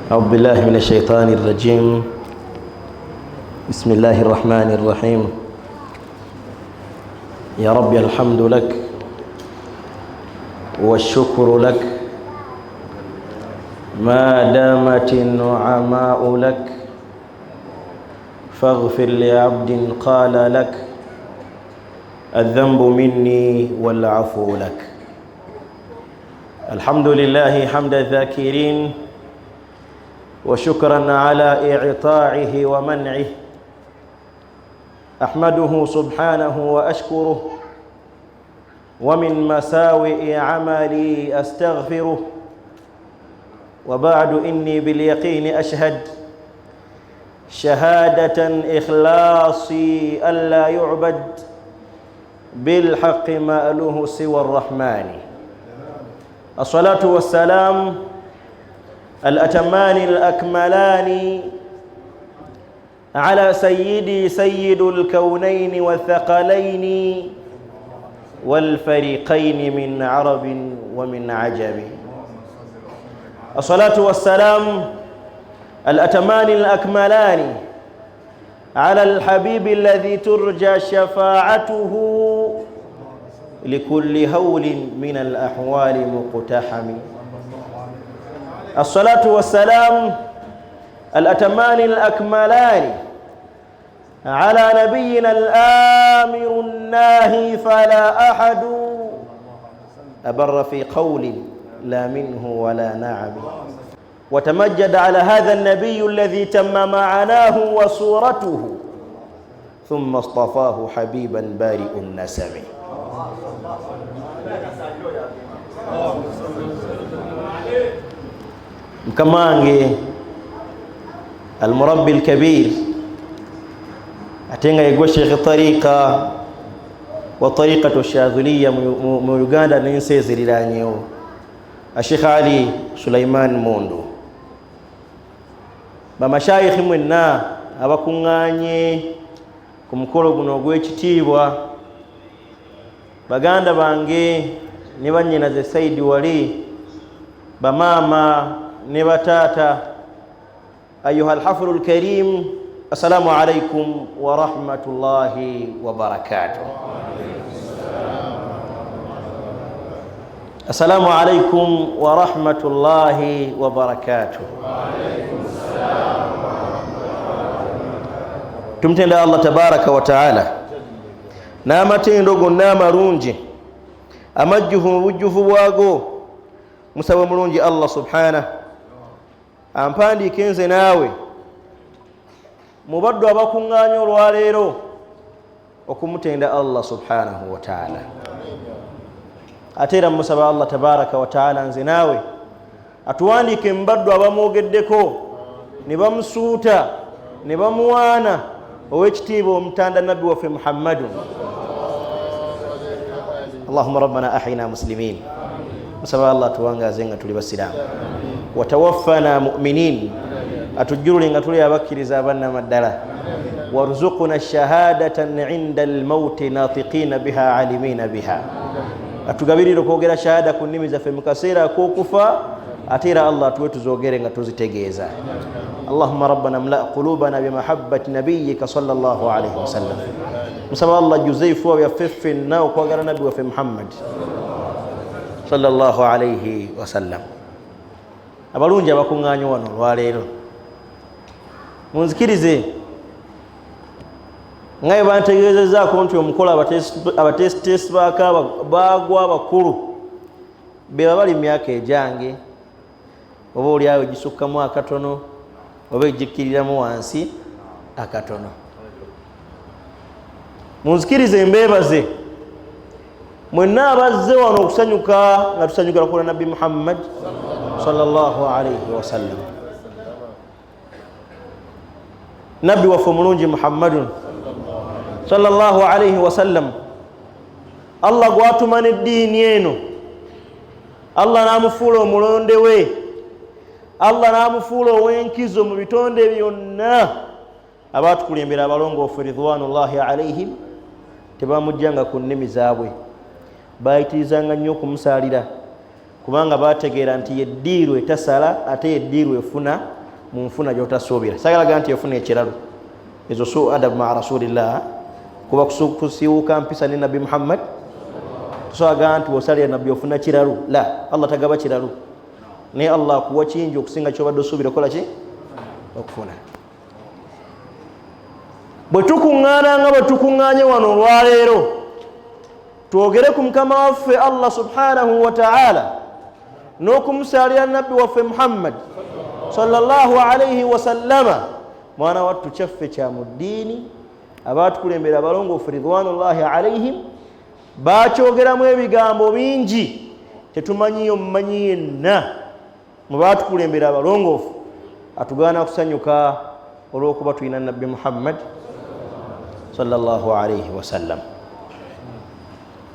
أعوذ بالله من الشيطان الرجيم. بسم الله الرحمن الرحيم. يا رب الحمد لك والشكر لك ما دامت النعماء لك، فاغفر لعبد قال لك الذنب مني والعفو لك. الحمد لله حمد الذاكرين وشكرا على إعطائه ومنعه. أحمده سبحانه وأشكره، ومن مساوئ عملي أستغفره. وبعد، إني باليقين أشهد شهادة إخلاصي ألا يعبد بالحق مألوه سوى الرحمن. الصلاة والسلام الأتمان الأكملان على سيدي سيد الكونين والثقلين والفريقين من عرب ومن عجم. الصلاة والسلام الأتمان الأكملان على الحبيب الذي ترجى شفاعته لكل هول من الأحوال مقتحم. الصلاة والسلام الأتمان الأكملان على نبينا الآمر الناهي، فلا أحد أبر في قول لا منه ولا نعم. وتمجد على هذا النبي الذي تم معناه وصورته، ثم اصطفاه حبيبا بارئ النسم. Mukama wange Almurabbi Alkabir, ate nga yegwe Sheikh Tariqa wa Tariqatu Shadhuliya mu Uganda n'ensi eziriranyewo, Ashekh Ali Sulaiman Mundu, bamashayikhi mwenna abakuŋŋaanye ku mukolo guno ogw'ekitiibwa, baganda bange ne bannyinaze saidi wali, bamaama ne bataata, ayuha alhafulu lkarim, assalamu alaikum warahmatullahi wabarakatuh. Assalamu alaikum warahmatullahi wabarakatuh. Tumutenda Allah tabaraka wa taala n'amatendo gonna amalungi amajjuvu mu bujjuvu bwago. Musaba omulungi Allah subhanah ampandiike nze naawe mu baddu abakuŋŋaanya olwaleero okumutenda Allah subhanahu wa taala. Ate era musaba Allah tabaraka wa taala nze naawe atuwandiike mu baddu abamwogeddeko ne bamusuuta ne bamuwaana, owekitiibwa omutanda nabbi waffe Muhammadun. Allahuma rabbana ahina muslimin. Musaba Allah atuwangaze nga tuli basiraamu, watawaffana muminin, atujjulule nga tuli abakkiriza abannamaddala, warzuqna shahadatan inda almauti natiqina biha alimina biha, atugabirire okwogera shahada ku nnimi zaffe mu kaseera ak'okufa, ate era Allah atuwe tuzogere nga tuzitegeeza. Allahuma rabbana mla qulubana bimahabbati nabiyika sallallahu alaihi wasallam. Musaba Allah ajjuze ebifuba byaffe ffenna okwagala nabbi waffe Muhammad sallallahu alaihi wasallam. Abalungi abakuŋŋaanye wano olwaleero, munzikirize nga bwe bantegeezezaako nti omukolo abateesiteesi baako baagwa abakulu beba bali mu myaka egyange, oba oliawo egisukkamu akatono oba egikkiriramu wansi akatono. Munzikirize mbeebaze mwenna abazze wano okusanyuka nga tusanyukira kula nabbi Muhammad sallallahu alaihi wasallam, nabbi waffe omulungi Muhammadun sallallahu alaihi wasallam. Allah gwatuma neddiini eno, Allah n'amufuula omulonde we, Allah n'amufuula ow'enkizo mu bitonde byonna. Abaatukulembera abalongoofu ridwanullahi alaihim tebamujjanga ku nnimi zaabwe, bayitirizanga nnyo okumusaalira, kubanga bategeera nti yeddiiru etasala ate yeddiiru efuna Mu nfuna gyotasuubira, sagalaga nti efuna ekiralo ezo su adabu maa rasulillah, kuba kusiiwuuka mpisa ne Nabbi Muhammad. Tusobola nti wosalira Nabbi ofuna kiralu? La, Allah tagaba kiralu, naye Allah akuwa kingi okusinga kyobadde osuubira okola ki okufuna. Bwe tukuŋŋaana nga bwe tukuŋŋaanye wano olwaleero, twogere ku Mukama waffe Allah subhanahu wa taala n'okumusalira Nabbi waffe Muhammad sallallahu alaihi wasallama, mwana wattu, kyaffe kya mu ddiini. Abatukulembera abalongoofu ridwanullahi alaihim bakyogeramu ebigambo bingi. Tetumanyiyo mumanyi yenna mu batukulembera abalongoofu atugaana kusanyuka olw'okuba tulina Nabbi Muhammad sallallahu alaihi wasallam.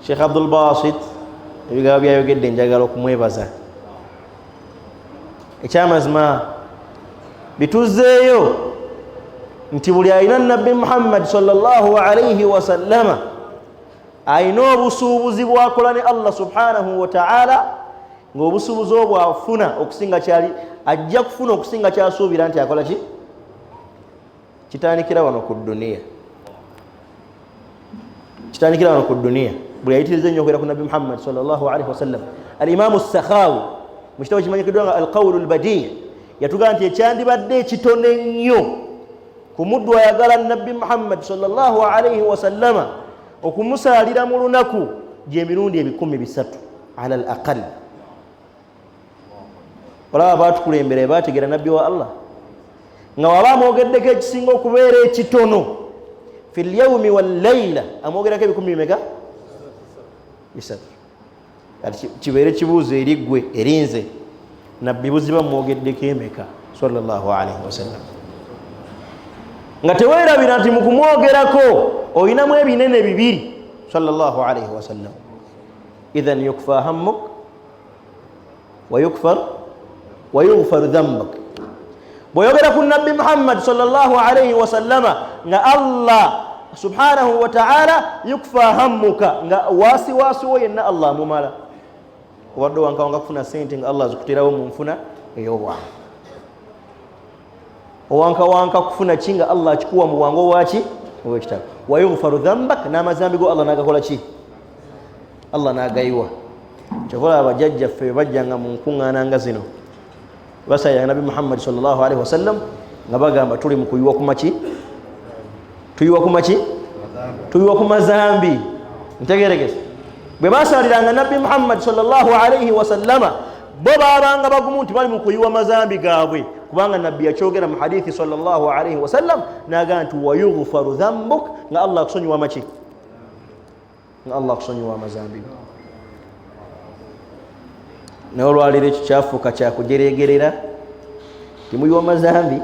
Sheikh Abdul Basit ebigambo byayogedde njagala okumwebaza. Ekyamazima bituzeeyo nti buli alina Nabbi Muhammad sallallahu alaihi wasallama alina obusuubuzi bwakola ne Allah subhanahu wataala, ng'obusuubuzi obwo afuna okusinga kyali ajja kufuna, okusinga kyasuubira nti akola ki. Kitandikira wano ku duniya, kitandikira wano ku duniya. Buli ayitiriza ennyo okwera ku Nabbi Muhammad sallallahu alaihi wasallam, Alimamu Sakhawi mu kitabo kimanyikiddwa nga Alqawulu Lbadii yatugamba nti ekyandibadde ekitono ennyo ku muddu ayagala Nabbi Muhammad sallallahu alaihi wasallama okumusaalira mu lunaku gyemirundi 300 ala al aqal. Olaba batukulembera bategera Nabbi wa Allah nga waba amwogeddeko ekisinga okubeera ekitono fi lyaumi wallaila amwogerako ebikumi bimeka? Bisatu. Kati kibeere kibuuzo eri ggwe erinze, Nabbi buziba mwogeddeko emeka sallallahu alaihi wasallam? Nga teweerabira nti mu kumwogerako olinamu ebinene bibiri sallallahu alaihi wasallam. Idhan yukfa hammuk wayukfar wayughfaru dhambuk. Bw'oyogera ku Nabbi Muhammad sallallahu alaihi wasallama nga Allah subhanahu wataala yukfa hammuka, nga wasiwasiwo yenna Allah amumala. Obadde owankawanga kufuna sente, nga Allah azikuterawo mu nfuna ey'obwangu. Owankawanka kufuna ki, nga Allah akikuwa mu bwangu obwaki obwekitabo. Wayughfaru dhambak, n'amazambi go Allah nagakola ki? Allah nagayiwa. Kyokola abajjajjaffe bajjanga mu nkuŋŋaana nga zino basalira Nabi Muhammad sallallahu alaihi wasallam nga bagamba tuli mu kuyiwa kumaki, tuyiwa kumaki, tuyiwa ku mazambi. Ntegeregese, bwe basaliranga Nabbi Muhammad sallallahu alaihi wasallama bo babanga bagumu nti bali mu kuyiwa mazambi gaabwe, kubanga Nabbi yakyogera mu hadithi sallallahu alaihi wasallam nagaa nti wayughfaru dhambuk, nga Allah akusonyiwa maki, nga Allah akusonyiwa amazambi. Naye olwaleero ekyo kyafuuka kyakujeregerera, timuyiwa mazambi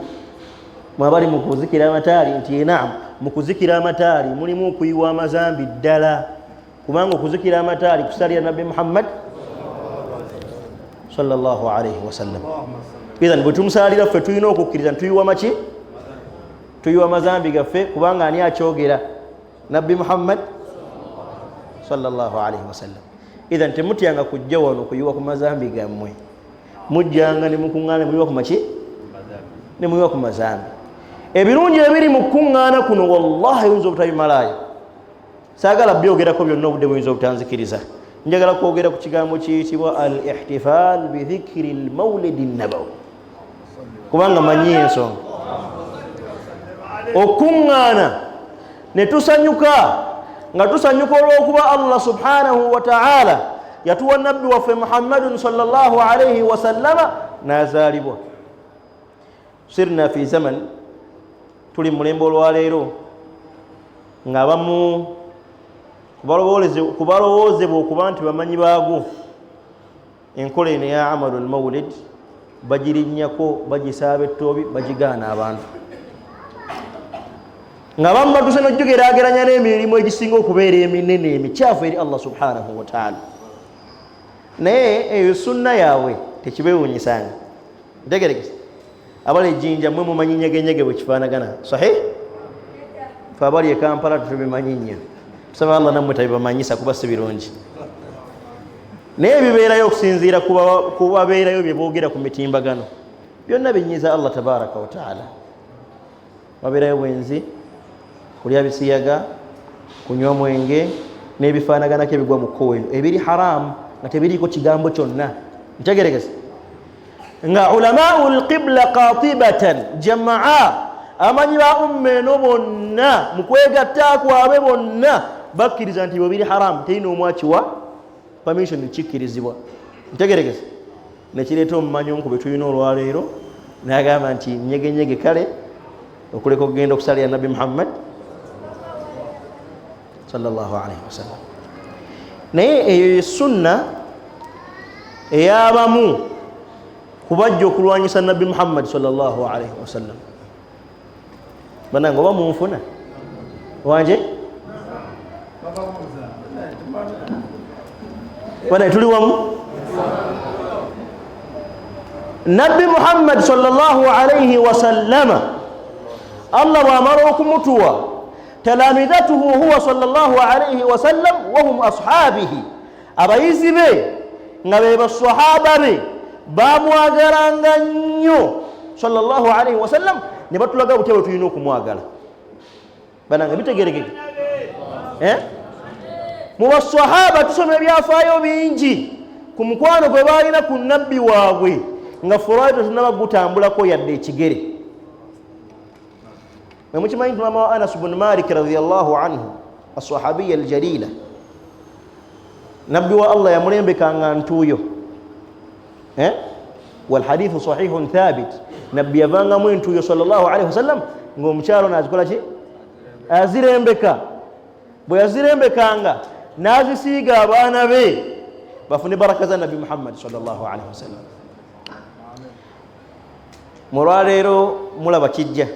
mwabali mu kuzikira amataali. Nti naam, mu kuzikira amataali mulimu okuyiwa amazambi ddala, kubanga okuzikira amataali kusalira Nabbi Muhammad sallallahu alaihi wasallam. Ithan bwe tumusalira ffe tulina okukkiriza nti tuyiwa maki, tuyiwa mazambi gaffe, kubanga ani akyogera? Nabbi Muhammad sallallahu alaihi wasallam. Ithan temutyanga kujja wano kuyiwa ku mazambi gammwe. Mujjanga ne mukuŋŋaana muyiwa ku maki, ne muyiwa ku mazambi. Ebirungi ebiri mu kuŋŋaana kuno wallahi oyinza obutabimalayo. Saagala byogerako byonna, obudde buyinza obutanzikiriza. Njagala kwogera ku kigambo kiyitibwa al ihtifal bidhikiri lmaulidi nabawi, kubanga manyi ensonga. Okuŋŋaana ne tusanyuka nga tusanyuka olw'okuba Allah subhanahu wa taala yatuwa Nabbi waffe Muhammadun sallallahu alaihi wasallama n'azaalibwa. Sirna fi zaman, tuli mulembe olwaleero ng'abamu kubalowoozebwa okuba nti bamanyi baagwo, enkola eno eya amalu lmaulid bagirinnyako, bagisaaba ettoobi, bagigaana abantu, nga bamu batuuse nojugerageranya n'emirimu egisinga okubeera eminene emikyafu eri Allah subhanahu wataala. Naye eyo sunna yaabwe, tekibewunyisanga. Ntegerekese, abali ejjinja mwe mumanyi nyegenyege bwe kifaanagana. Sahih, fe abali e Kampala tetubimanyi nnyo. Tusaba Allah nammwe tabibamanyisa, kuba si birungi, naye bibeerayo okusinziira kubabeerayo bye boogera ku mitimbagano. Byonna binyiiza Allah tabaraka wataala. Wabeerayo bwenzi, kulya bisiyaga, kunywa mwenge n'ebifaanaganako ebigwa mu kkowa eno ebiri haramu nga tebiriiko kigambo kyonna. Ntegerekese nga ulamau lqibla qatibatan jamaa, amanyi ba umma eno bonna mu kwegatta kwabwe bonna bakkiriza nti bwe biri haramu, terina omwakiwa permission kikkirizibwa. Ntegerekese nekireeta omumanyi omu ku betulina olwaleero nagamba nti nyegenyege kale okuleka okugenda okusalira Nabbi Muhammad sallallahu alaihi wasallam. Naye eyo ye sunna eyabamu kubajja okulwanyisa Nabbi Muhammad sallallahu alaihi wasallam. Banange oba munfuna wanje banaye tuli wamu. Nabbi Muhammad sallallahu alaihi wasallama Allah bwamala okumutuwa talamidhatuhu huwa sallallahu alaihi wasallam wahum ashabihi, abayizi be nga be basahaba be bamwagalanga nnyo sallallahu alaihi wasallam, ne batulaga butya bwe tulina okumwagala. Banange bitegerekeke Mu basahaba tusoma ebyafaayo bingi ku mukwano gwe baalina ku nabbi waabwe nga furayi tetunaba gutambulako yadde ekigere. Mukimanyi nti mama wa Anas bnu Malik radiallahu anhu asahabiya aljalila, nabbi wa Allah yamulembekanga ntuuyo, walhadithu sahihun thabit. Nabbi yavangamu entuuyo sallallahu alaihi wasallam ngaomukyalo nazikola ki, azirembeka. Bwe yazirembekanga n'azisiiga abaana be bafune baraka za Nabbi Muhammad sallallahu alaihi wasallam. Mulwaleero mulaba kijja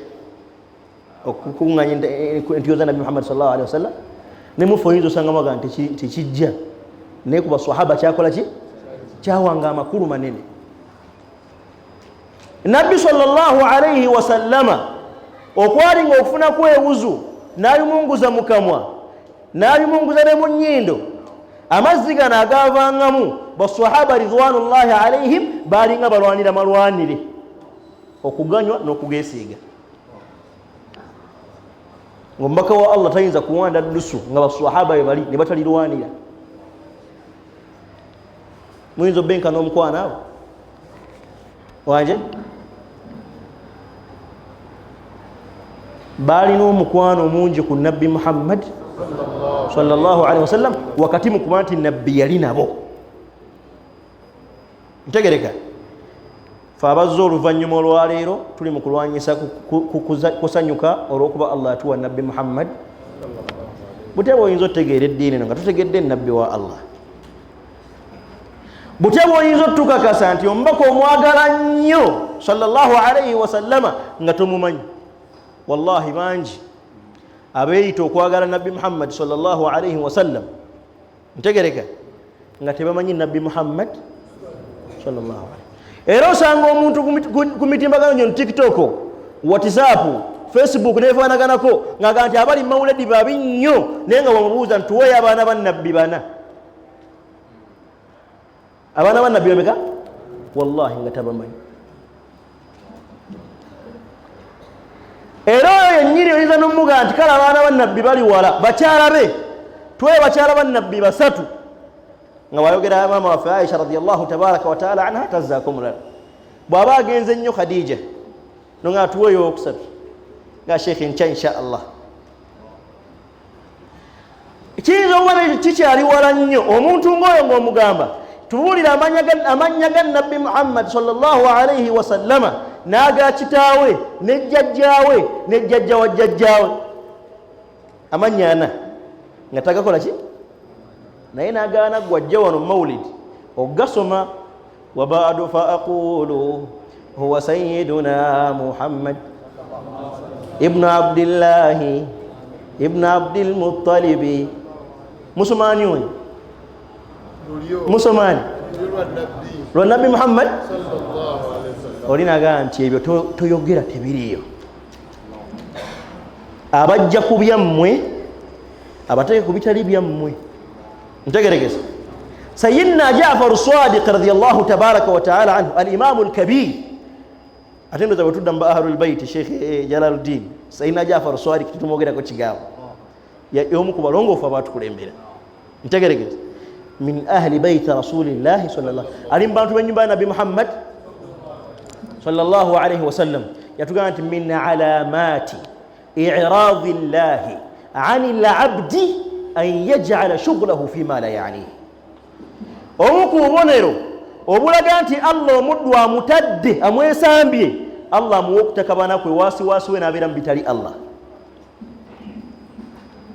okukuŋŋanya entuyo za Nabbi Muhammad sallallahu alaihi wasallam, ne mufe oyinza osanga maga nti tekijja, naye ku basahaba kyakola ki, kyawanga amakulu manene. Nabbi sallallahu alaihi wasallama okwalinga okufunaku ewuzu n'abimunguza mu kamwa n'abimunguza ne mu nnyindo, amazzi gano agavangamu basahaba ridwanullahi alaihim balinga balwanira malwanire okuganywa n'okugesiiga. Ng'omubaka wa Allah tayinza kuwanda ddusu nga basahaba be bali ne batalirwanira. Muyinza obenkana omukwano abo wanje balina omukwano mungi ku Nabbi Muhammad sallallahu alaihi wasallam, wakati mu kuba nti nabbi yali nabo. Ntegereka fe abazze oluvannyuma olwaleero tuli mu kulwanyisa kusanyuka olw'okuba Allah atuwa Nabbi Muhammad. Butya bwoyinza otutegeera eddiini eno nga tutegedde nabbi wa Allah? Butya bwoyinza otukakasa nti omubaka omwagala nnyo sallallahu alaihi wasallama nga tomumanyi? Wallahi bangi abeeyita okwagala Nabbi Muhammad sallallahu alaihi wasallam, ntegereka nga tebamanyi Nabbi Muhammad sallallahu alaihi. Era osanga omuntu ku mitimbagano gyo TikTok, WhatsApp, Facebook nefaanaganako ng'aga nti abali mawuledi babi nnyo, naye nga wamubuuza nti tuweeyo abaana ba nabbi bana, abaana ba nabbi bameka, wallahi nga tabamanyi. Era oyo yennyini oyinza nomuga nti kale abaana ba nabbi bali wala, bakyala be tuwe bakyala ba nabbi basatu, nga wayogera maama waffe Aisha radiallahu tabaraka wataala anha tazzaako mulala. Bw'aba agenze nnyo Khadija nonga atuweeyo owokusatu nga sheekhe nkya insha Allah. Kiyinza okuba kikyali wala nnyo omuntu ng'oyo ng'omugamba tubuulire amannya ga Nabbi Muhammad sallallahu alaihi wasallama n'aga kitaawe ne jjajjaawe ne jjajja wa jjajjaawe, amannya ana nga tagakola ki, naye n'agaana gwajja wano mawulid ogasoma. Wabadu fa aqulu huwa sayiduna Muhammad ibnu Abdillahi ibnu Abdilmuttalibi. Musomani oyo musomani lwa Nabbi Muhammad olinagaa nti ebyo toyogera tebiriyo. Abajja ku byammwe abateeke ku bitali byammwe. Ntegerekesa Sayidina Jafaru Sadiq radiallahu tabaraka wataala anhu alimamu lkabir Ate ndoza bwetudda mu ba ahlulbaiti, Sheikh Jalaluddin Saina Jafar Swadik tetumwogerako kigambo, omu ku balongoofu abatukulembera, ntegeregeze, min ahli baiti rasulillahi sallallahu, ali mu bantu b'ennyumba ya Nabbi Muhammad sallallahu alaihi wasallam. Yatugamba nti min alamati iradi llahi ani labdi an yajala shughlahu fima la yanihi. Omu ku bubonero obulaga nti Allah omuddu amutadde, amwesambye, Allah amuwa okutakabana kwe wasiwasi we n'abeera mu bitali Allah.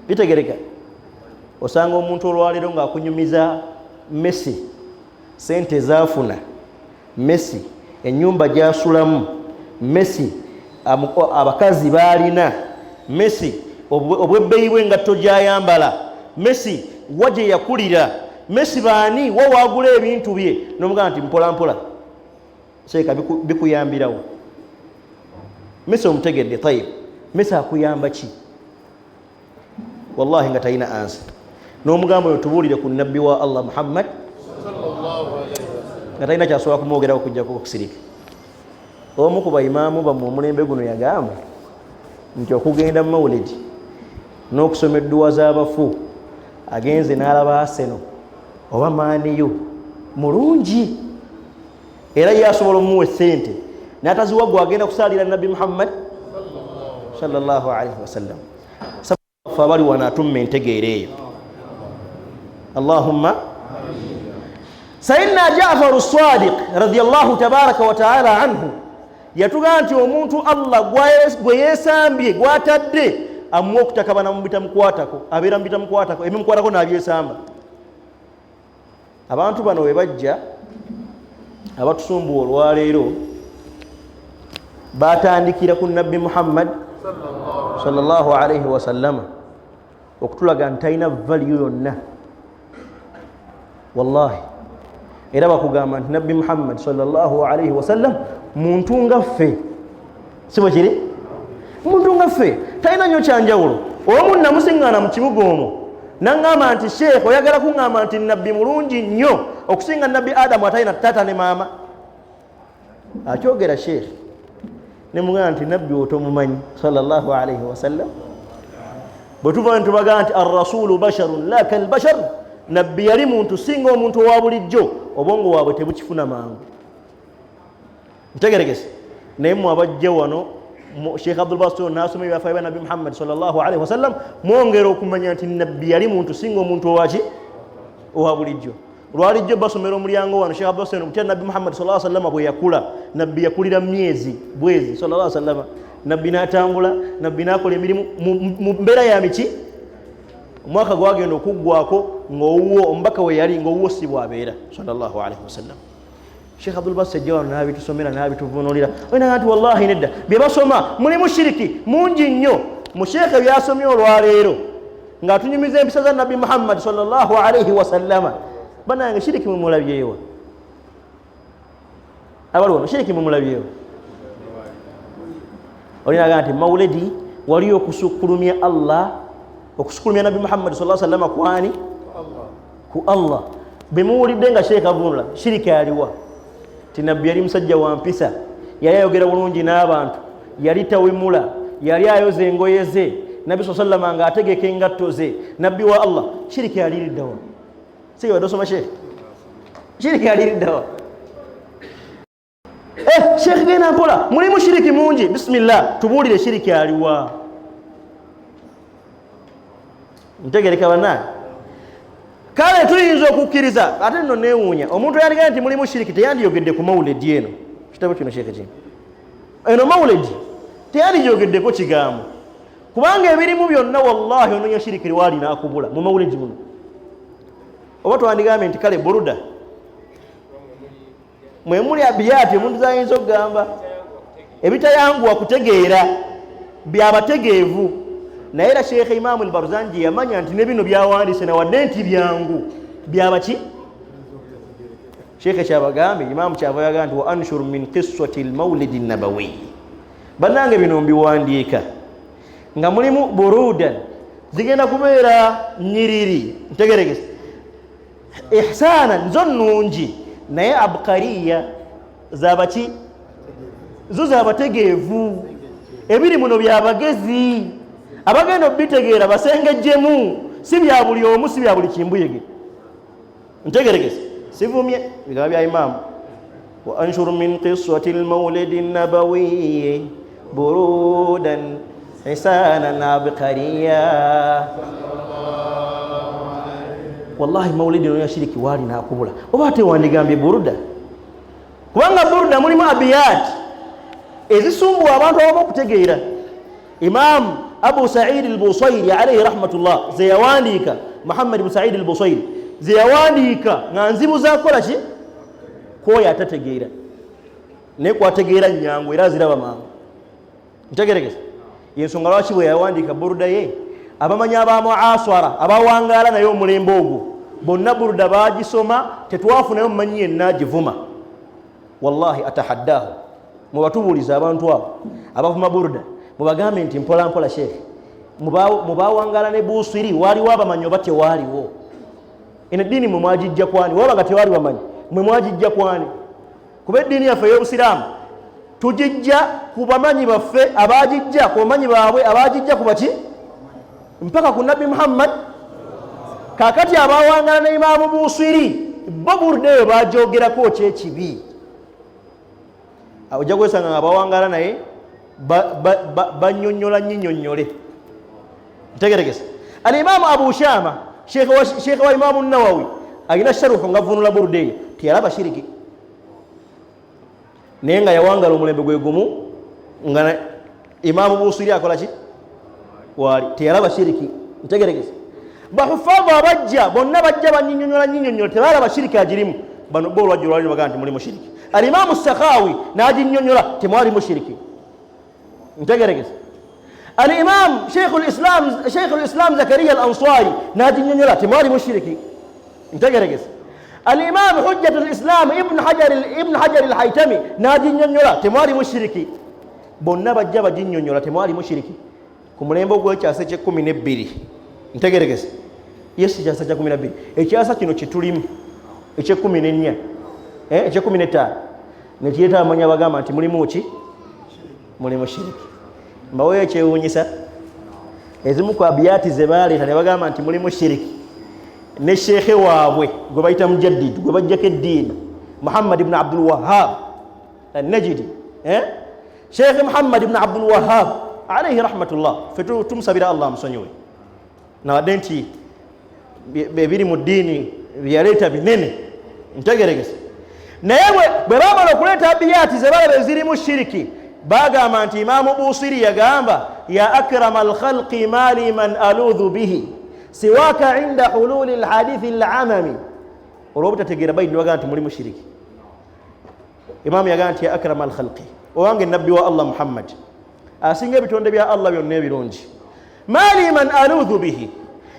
Bitegereka. Osanga omuntu olwaleero ng'akunyumiza Messi, sente zaafuna Messi, ennyumba gyasulamu Messi, abakazi baalina Messi, obwebbeeyi bw'engatto gyayambala Messi, wa gye yakulira Messi, baani wa waagula ebintu bye, nomugamba nti mpola mpola seeka bikuyambirawo. Messi omutegedde, tayib, Messi akuyamba ki? Wallahi nga talina ansa. N'omugamba oyo tubuulire ku nabbi wa Allah Muhammad, nga talina kyasobola kumwogerako kujjako okusirika. Omu ku baimaamu bammwe omulembe guno yagamba nti okugenda mu mawulidi n'okusoma edduwa z'abafu, agenze n'alaba Arsenal oba maaniyo mulungi, era ye asobola omuwa esente n'ataziwa gwe agenda kusaalira Nabbi Muhammad sallallahu alaihi wasallam. Fe abali wano atumma entegeera eyo, allahumma. Sayidina Jafaru Sadiq radiallahu tabaraka wataala anhu yatugamba nti omuntu Allah gwe yeesambye, gwatadde, amuwa okutakabana mu bitamukwatako, abeera mu bitamukwatako, ebimukwatako n'abyesamba. Abantu bano we bajja abatusumbuwa olwaleero batandikira ku Nabbi Muhammad sallallahu alaihi wasallama okutulaga nti talina value yonna. Wallahi era bakugamba nti Nabbi Muhammad sallallahu alaihi wasallam muntu nga ffe, si bwe kiri? Muntu nga ffe, talina nnyo kyanjawulo. Omu namusiŋŋaana mu kibuga omwo naŋŋamba nti, "Sheekh, oyagala kuŋŋamba nti nabbi mulungi nnyo okusinga Nabbi Adamu atalina taata ne maama?" Akyogera sheekh. Nemugamba nti nabbi otomumanyi sallallahu alaihi wasallam. Bwe tuva ntubagamba nti arrasulu basharun la kalbashar, nabbi yali muntu singa omuntu owa bulijjo, obwongo bwabwe tebukifuna mangu. Ntegeregese. Naye mwe abajja wano, Sheikh Abdulbasir nasoma ebyafayo bya Nabbi Muhammad sallallahu alaihi wasallam, mwongera okumanya nti nabbi yali muntu singa omuntu owaki owa bulijjo. Lwalijjo basomera omulyango wano Sheikh Abdulbasir butya Nabbi Muhammad sallallahu alaihi wasallam bwe yakula. Nabbi yakulira myezi bwezi sallallahu alaihi wasallam, nabbi n'atambula, nabbi n'akola emirimu mu mbeera ya miki. Omwaka gwagenda okuggwako ng'owuwo omubaka we yali ng'owuwo si bwabeera sallallahu alaihi wasallam. Sheikh Abdul Basit ajja wano n'abitusomera n'abituvunulira, olinaga nti wallahi nedda, bye basoma mulimu shiriki mungi nnyo. Mu sheekhe byasomye olwaleero ng'atunyumiza empisa za Nabbi Muhammad sallallahu alaihi wasallama, banange, shiriki mumulabyewa? Abali wano, shiriki mumulabyewa? Olinaga nti mawuledi waliyo okusukkulumya Allah, okusukkulumya Nabbi Muhammad sallallahu alaihi wasallama kwani ku Allah. Bwemuwulidde nga sheekh avunula, shiriki aliwa? Ti nabbi yali musajja wa mpisa, yali ayogera bulungi n'abantu, yali tawemula, yali ayoza engoye ze, nabbi saa sallama nga ategeka engatto ze, nabbi wa Allah. Shiriki aliriddawa? Siwadde osoma sheekh, shiriki aliriddawa? Eh, sheekh, genda mpola, mulimu shiriki mungi. Bismillah, tubuulire shiriki aliwa. Ntegereka bannange. Kale tuyinza okukkiriza, ate nno neewuunya omuntu yandigambye nti mulimu shiriki teyandiyogedde ku mawuledi eno. Kitabo kino sheekhe kino, eno mawuledi teyandigyogeddeko kigambo, kubanga ebirimu byonna wallahi ononya shiriki liwaali nakubula mu mawuledi muno. Oba twandigambye nti kale buruda mwemuli abiyati omuntu zayinza okugamba ebitayanguwa kutegeera byabategeevu. Naye era Sheekh Imaamu Albarzanji yamanya nti ne bino byawandiise nawadde nti byangu byabaki. Sheekhe kyabagambye, imaamu kyava yagamba nti wa anshur min qissati lmaulidi nabawi. Bannange, bino mbiwandiika nga mulimu burudan, zigenda kubeera nyiriri, ntegeregese, ihsaana nzo nnungi, naye abukariya zabaki. Zo zabategeevu, ebiri muno byabagezi, abagenda obitegeera basengejjemu, si bya buli omu, si bya buli kimbuyege. Ntegeregese, sivumye bigaba bya imaamu. Wa anshur min qissati lmaulidi nabawiyi burudan hisanan abqariya. Wallahi maulidi noya shiriki wali nakubula, oba ate wandigambye buruda, kubanga buruda mulimu abiyat ezisumbuwa abantu abamu okutegeera. Imaamu Abu Saidi al-Busairi alayhi rahmatullah ze yawandiika, Muhammad ibn Saidi al-Busairi ze yawandiika nga nzibu zakukola ki kwoyo atategeera, naye kwategeera nyangu era aziraba mangu. Ntegerekesa yensonga lwaki bwe yawandiika buruda ye, abamanyi abamuaswara abawangaala naye omulembe ogwo bonna buruda bagisoma, tetwafunayo mumanyi yenna agivuma. Wallahi atahaddahu, mubatubuuliza abantu abo abavuma buruda, mubagambe nti mpola mpola sheekhe, mubawangala ne Busiri waliwo abamanyi oba tewaaliwo? Eno eddiini mwe mwagijja kwani? Waba nga tewaali bamanyi, mwe mwagijja kwani? Kuba eddiini yaffe ey'obusiraamu tugijja ku bamanyi baffe, abagijja ku bamanyi baabwe, abagijja ku baki, mpaka ku Nabbi Muhammad. Kakati abawangala ne Imaamu Busiri bo buruda eyo bagyogerako kyekibi? Ojja kwesanga nga abawangala naye banyonyola nyinyonyole. Ntegeregesa, Alimaamu Abu Shama, sheekhe wa Imaamu Nawawi, alina sharuhu nga vunula buruda eyo, teyalaba shiriki, naye nga yawangala omulembe gwe gumu nga Imaamu Busiri akola ki waali, teyalaba shiriki. Ntegeregesa, bahufaavu abajja bonna bajja banyinyonyola nyinyonyola, tebalaba shiriki agirimu. Bano bo olwajja olwali bagamba nti mulimu shiriki. Alimaamu Sakhawi n'aginyonyola, temwalimu shiriki. Ntegeregesa, Alimaamu Sheikhu Lislam Zakariya al Ansari n'aginyonyola, temwalimu shiriki. Ntegeregesa, Alimaamu Hujjatu Lislam Ibnu Hajar al Haitami n'aginyonyola, temwalimu shiriki. Bonna bajja baginyonyola, temwalimu shiriki ku mulembe ogw'ekyasa ekyekumi nebbiri. Ntegeregesa, yesu ekyasa kya 12, ekyasa kino kyetulimu ekyekumi nenya, ekyekumi netaano, nekireeta abamanyi abagamba nti mulimu ki? Mulimu shiriki. Mbaweyo ekyewuunyisa, ezimu ku abiyati ze baleeta ne bagamba nti mulimu shiriki, ne sheekhe waabwe gwe bayita mujaddid, gwe bajjako eddiini, Muhammad ibn Abdul Wahab Annajidi, Sheekhe Muhammad ibn Abdul Wahab alaihi rahmatullah, fe tumusabira Allah amusonyiwe, nawadde nti ebiri mu ddiini byeyaleeta binene. Ntegeregese, naye bwe bamala okuleeta abiyati ze balaba ezirimu shiriki, bagamba nti Imaamu Busiri yagamba ya akrama alkhalqi mali man aludhu bihi siwaka inda hululi lhadithi lamami. Olwobutategeera bayidi bagamba nti mulimu shiriki. Imaamu yagamba nti ya akrama alkhalqi, owange nabbi wa Allah Muhammad asinga ebitonde bya Allah byonna ebirungi, mali man aludhu bihi,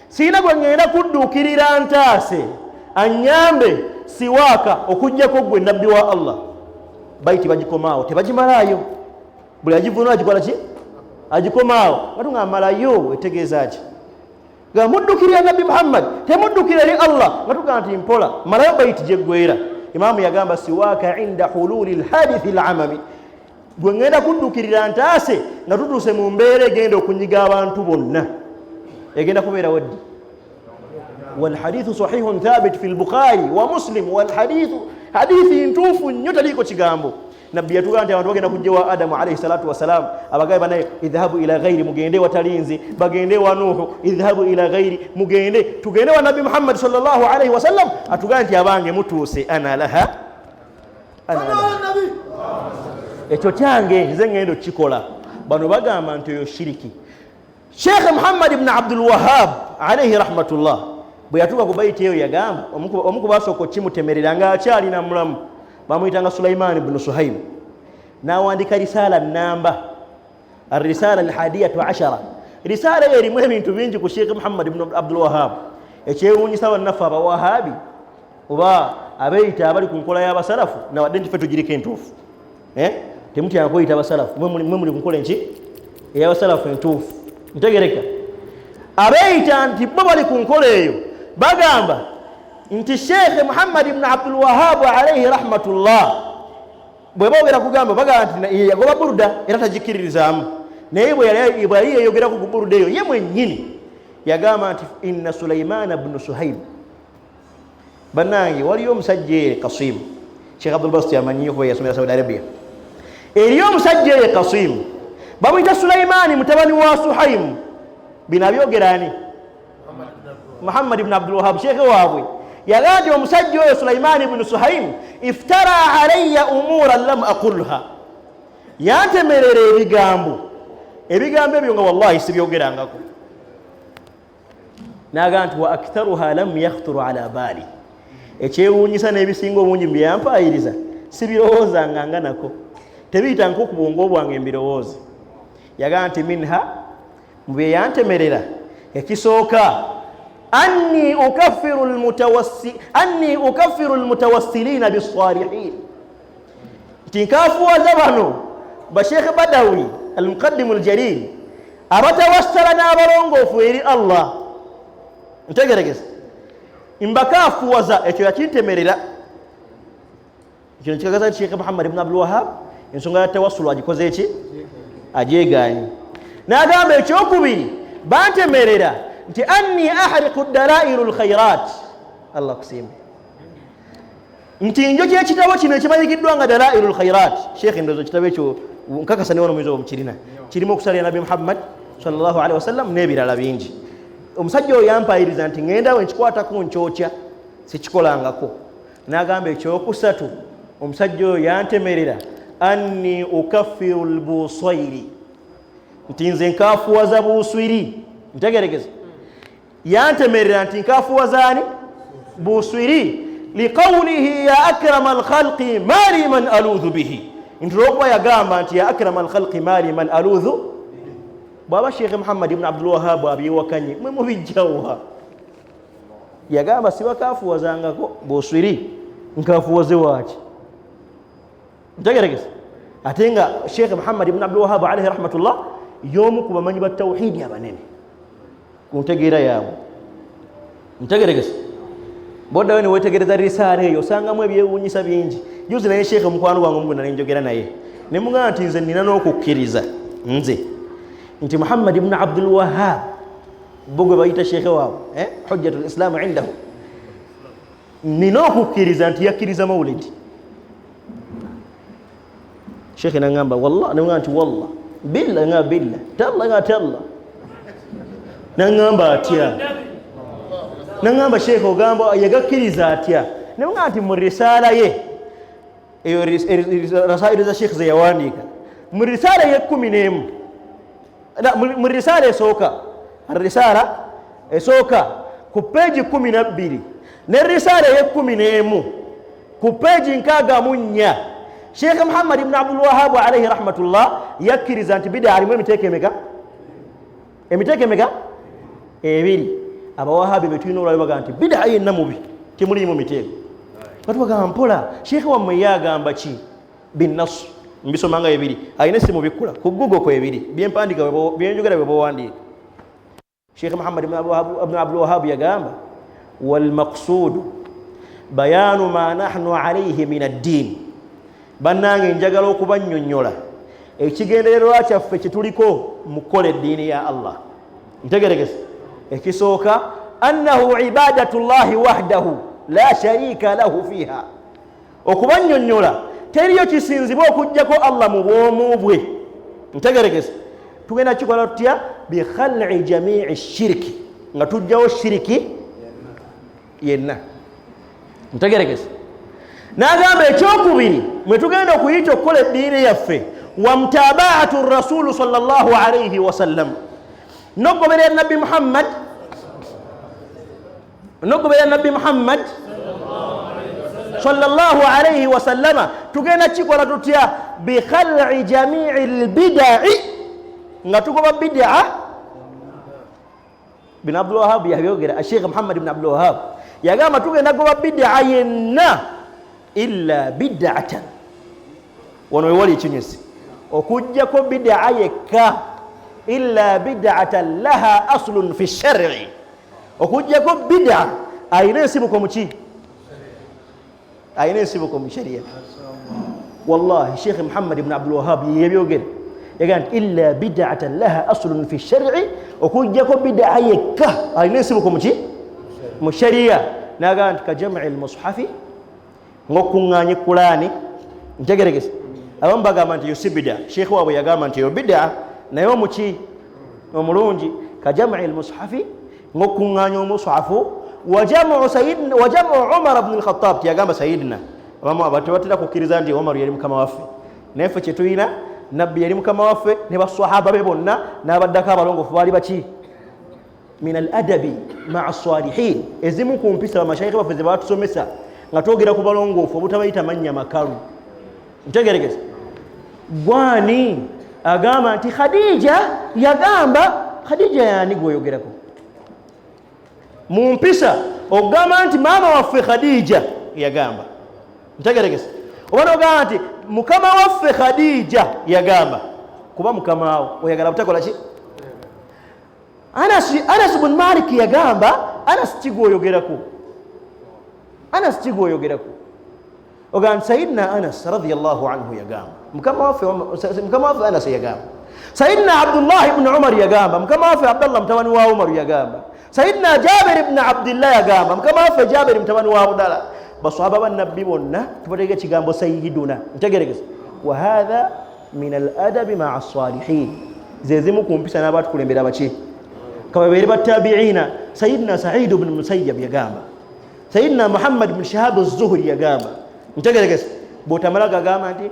siina gwe ŋŋenda kudduukirira ntaase anyambe siwaaka okugjako gwe nabbi wa Allah. Baiti bagikomaawo, tebagimalaayo. Buli agivunula agikola ki? Agikomaawo. Nga tugamalayo etegeeza ki? Nga muddukirira nabbi Muhammad, temuddukira eri Allah. Nga tugamba nti mpola malayo baiti gyeggwera. Imaamu yagamba siwaaka inda hululi lhadithi lamami, gwe ŋŋenda kuddukirira ntaase nga tutuuse mu mbeera egenda okunyiga abantu bonna. Egenda kubeerawo ddi? Walhadithu sahihun thabit fi lbukhari wa Muslim. Walhadithu hadithi ntuufu nnyo, taliiko kigambo. Nabbi yatugamba nti abantu bagenda kujja wa Adamu alaihi salatu wassalam, abagabe banaye idhhabu ila ghairi, mugende watalinzi, bagende wa Nuhu, idhhabu ila ghairi, mugende, tugende wa nabbi Muhammad sallallahu alaihi wasallam atugambe nti abange mutuuse, ana laha, ana laha, ekyo kyange nze ngenda okukikola. Bano bagamba nti oyo shiriki. Sheekh Muhammad ibn Abdul Wahab alaihi rahmatullah bwe yatuuka ku baiti eyo yagamba omu ku basooka okimutemerera ng'akyalina mulamu, bamuyitanga Sulaiman ibnu Suhaib, n'awandika risaala namba arisaala alhadiyatu ashara. Risaala eyo erimu ebintu bingi ku Sheekh Muhammad ibn Abdul Wahab. Ekyewuunyisa bannaffe abawahabi oba abeeyita abali ku nkola y'abasalafu, nawadde nti ffe tugiriko entuufu, temutyanga kweyita abasalafu, mwe muli ku nkola enki ey'abasalafu entuufu. Ntegereka, abeeyita nti bo bali ku nkola eyo bagamba nti Sheekh Muhammad ibn Abdul Wahabu alaihi rahmatullah Bwe boogera kugamba bagamba nti yagoba buruda era tagikkiririzaamu, naye bwe yali yeyogerako ku buruda eyo ye mwennyini yagamba nti inna Sulaimana bnu Suhaib. Bannange, waliyo omusajja eye Kasimu, Sheikh Abdul Basit amanyiyo kuba yasomera Saudi Arabia. Eriyo omusajja eye Kasimu bamuyita Sulaimani mutabani wa Suhaimu. Bino abyogera ani? Muhammad ibn Abdul Wahab, sheekhe waabwe. Yagamba nti omusajja oyo Sulaimani ibnu Suhaimu iftara alaya umuran lam aqulha, yantemerera ebigambo ebyo nga wallahi sibyogerangako. Nagamba nti wa aktharuha lam yakhturu ala baali, ekyewuunyisa n'ebisinga obungi byeyampaayiriza sibirowoozanga nga nako, tebiyita nko ku bwongo bwange mbirowooze. Yagamba nti minha, mu byeyantemerera, ekisooka anni ukaffiru almutawassilina bisalihin, nti nkafuwaza bano bashekhe Badawi almuqaddimu aljalil abatawassala n'abalongoofu eri Allah. Ntegeregeza mbakafuwaza, ekyo yakintemerera. Kino kikagaza nti Sheikh Muhammad ibn Abdul Wahab ensonga ya tawassulu agikoze eki agyeganye. N'agamba ekyokubiri bantemerera nti anni ahriqu dalailu lkhairat, Allah kusimbe, nti njo kyekitabo kino ekimanyikiddwa nga Dalailu lkhairat. Sheikh, ndozo kitabo ekyo nkakasa niwano muyinza omukirina, kirimu okusalira Nabi Muhammad sallallahu alaihi wasallam n'ebirala bingi. Omusajja oyo yampayiriza nti ŋŋenda we nkikwatako nkyokya, sikikolangako. N'agamba ekyokusatu omusajja oyo yantemerera anni ukaffiru lbusairi, nti nze nkafuwaza buswiri. Ntegeregeza, yantemerera nti nkafuwazaani buswiri, liqaulihi ya akrama alkhalqi mali man aludhu bihi, nti olwokuba yagamba nti ya akrama alkhalqi mali man aludhu. Bwaba Sheikh Muhammad ibn Abdul Wahab abyewakanye, mwe mubijjawa? Yagamba sibakafuwazangako buswiri, nkafuwaze waaki? Ntegeregesa, ate nga Sheikh Muhammad ibn Abdul Wahab alaihi rahmatullah y'omu ku bamanyi ba tawhidi abanene ku ntegeera yaabwe. Ntegeregesa, boddayo newetegereza risaala eyo osangamu ebyewuunyisa bingi. Juzi naye sheekhe mukwano gwange omugwe nali njogera naye nemugamba nti nze nina n'okukkiriza nze nti Muhammad ibn Abdul Wahab bo gwe bayita sheekhe waabwe hujjatul islamu indahu, nina okukkiriza nti yakkiriza mawulidi. Sheekhe nangamba wallah, nemugamba nti wallah billa, nga billa talla, nga talla. Nangamba atya? Nangamba sheekhe ogamba yagakkiriza atya? Nemugamba nti mu risaala ye eyo, rasairu za sheekhe zeyawandiika, mu risaala eyekumi n'emu, mu risaala esooka, risaala esooka ku peegi 12, ne risaala eyekumi n'emu ku peegi 64, Sheekh Muhammad ibn Abdul Wahabu alaihi rahmatullah yakkiriza nti bida alimu emiteeko emeka? Emiteeko emeka? Ebiri. Abawahabi betulina olwali bagamba nti bida yenna mubi, temuliimu miteeko. Batubagamba mpola, sheekhe wammwe ye agamba ki? Binnasu mbisomanga ebiri, alina esimu bikkula ku Google kwebiri byempandiika byenjogera bwe bowandiika. Sheikh Muhammad ibn Abdul Wahab yagamba walmaqsudu bayanu ma nahnu alaihi min addiini. Bannange, njagala okubannyonnyola ekigendererwa kyaffe kyetuliko mu kukola eddiini ya Allah. Ntegeregese, ekisooka annahu ibadatu llahi wahdahu la sharika lahu fiha, okubannyonnyola teriyo kisinzibwa okugjako Allah mu bwomu bwe. Ntegeregese, tugenda kikola tutya? Bikhali jamii shiriki, nga tujjawo shiriki yenna. Ntegeregese, n'agamba ekyokubiri mwe tugenda okuyita okukola eddiini yaffe wa mutabaatu rasulu sallallahu alaihi wasallam, nokugoberera Nabbi Muhammad, nokugoberera Nabbi Muhammad sallallahu alaihi wasallama. Tugenda kikola tutya? Bikhali jamii lbidai, nga tugoba bidaa. Bin Abdul Wahab yabyogera, Sheikh Muhammad ibn Abdul Wahab yagamba tugenda goba bidaa yenna illa bidatan, wano wewali ekinyusi, okugjako bidaa yekka, illa bidatan laha aslun fi shari, okugjako bidaa ayina ensibuko muki? Ayina ensibuko mu sharia. Wallahi, Sheikh Muhammad ibn Abdul Wahab yebyogera, yagaa nti illa bidatan laha aslun fi shari, okugjako bidaa yekka alina ensibuko muki mu sharia. Nagaa nti kajamii lmushafi, ngaokuŋŋanya ekulaani. Ntegeregese, abamu bagamba nti yo si bida. Sheikh waabwe yagamba nti yo bida, naye omuki omulungi kajamii lmushafi, ngaokuŋŋanya omushafu, wajamu Umar bnu Lkhatab. Tiyagamba sayidina. Abamu tebatera kukkiriza nti Omar yali mukama waffe, naye ffe kyetulina, Nabbi yali mukama waffe ne basahaba be bonna n'abaddako abalongofu baali baki. Min al adabi maa salihin, ezimu ku mpisa bamashaikhi baffe ze batusomesa nga twogera ku balongoofu, obutabayita mannya makalu. Ntegeregeza, gwani agamba nti Khadija yagamba? Khadija yani gweoyogerako? Mu mpisa okugamba nti maama waffe Khadija yagamba, ntegeregesa, oba nogamba nti mukama waffe Khadija yagamba, kuba mukamawo oyagala butakola ki? Anas bun Malik yagamba. Anas kigwoyogerako? Anas kigwoyogerako? Ogamba nti Sayidina Anas radiallahu anhu yagamba, mukama waffe Anas yagamba. Sayidina Abdullah ibni Umar yagamba, mukama waffe Abdallah mutabani wa Umaru yagamba. Sayidina Jabir ibni Abdillah yagamba, mukama waffe Jabiri mutabani wa Abdallah. Basahaba bannabbi bonna tubatega ekigambo sayiduna. Ntegeregesa, wahatha min al adabi maa salihin, zezimu ku mpisa n'abatukulembera baki kababeere batabiina. Sayidina Saidu bnu Musayab yagamba, Sayidina Muhammad bnu Shihab Zuhuri yagamba. Ntegeregesa, bwotamala gagamba nti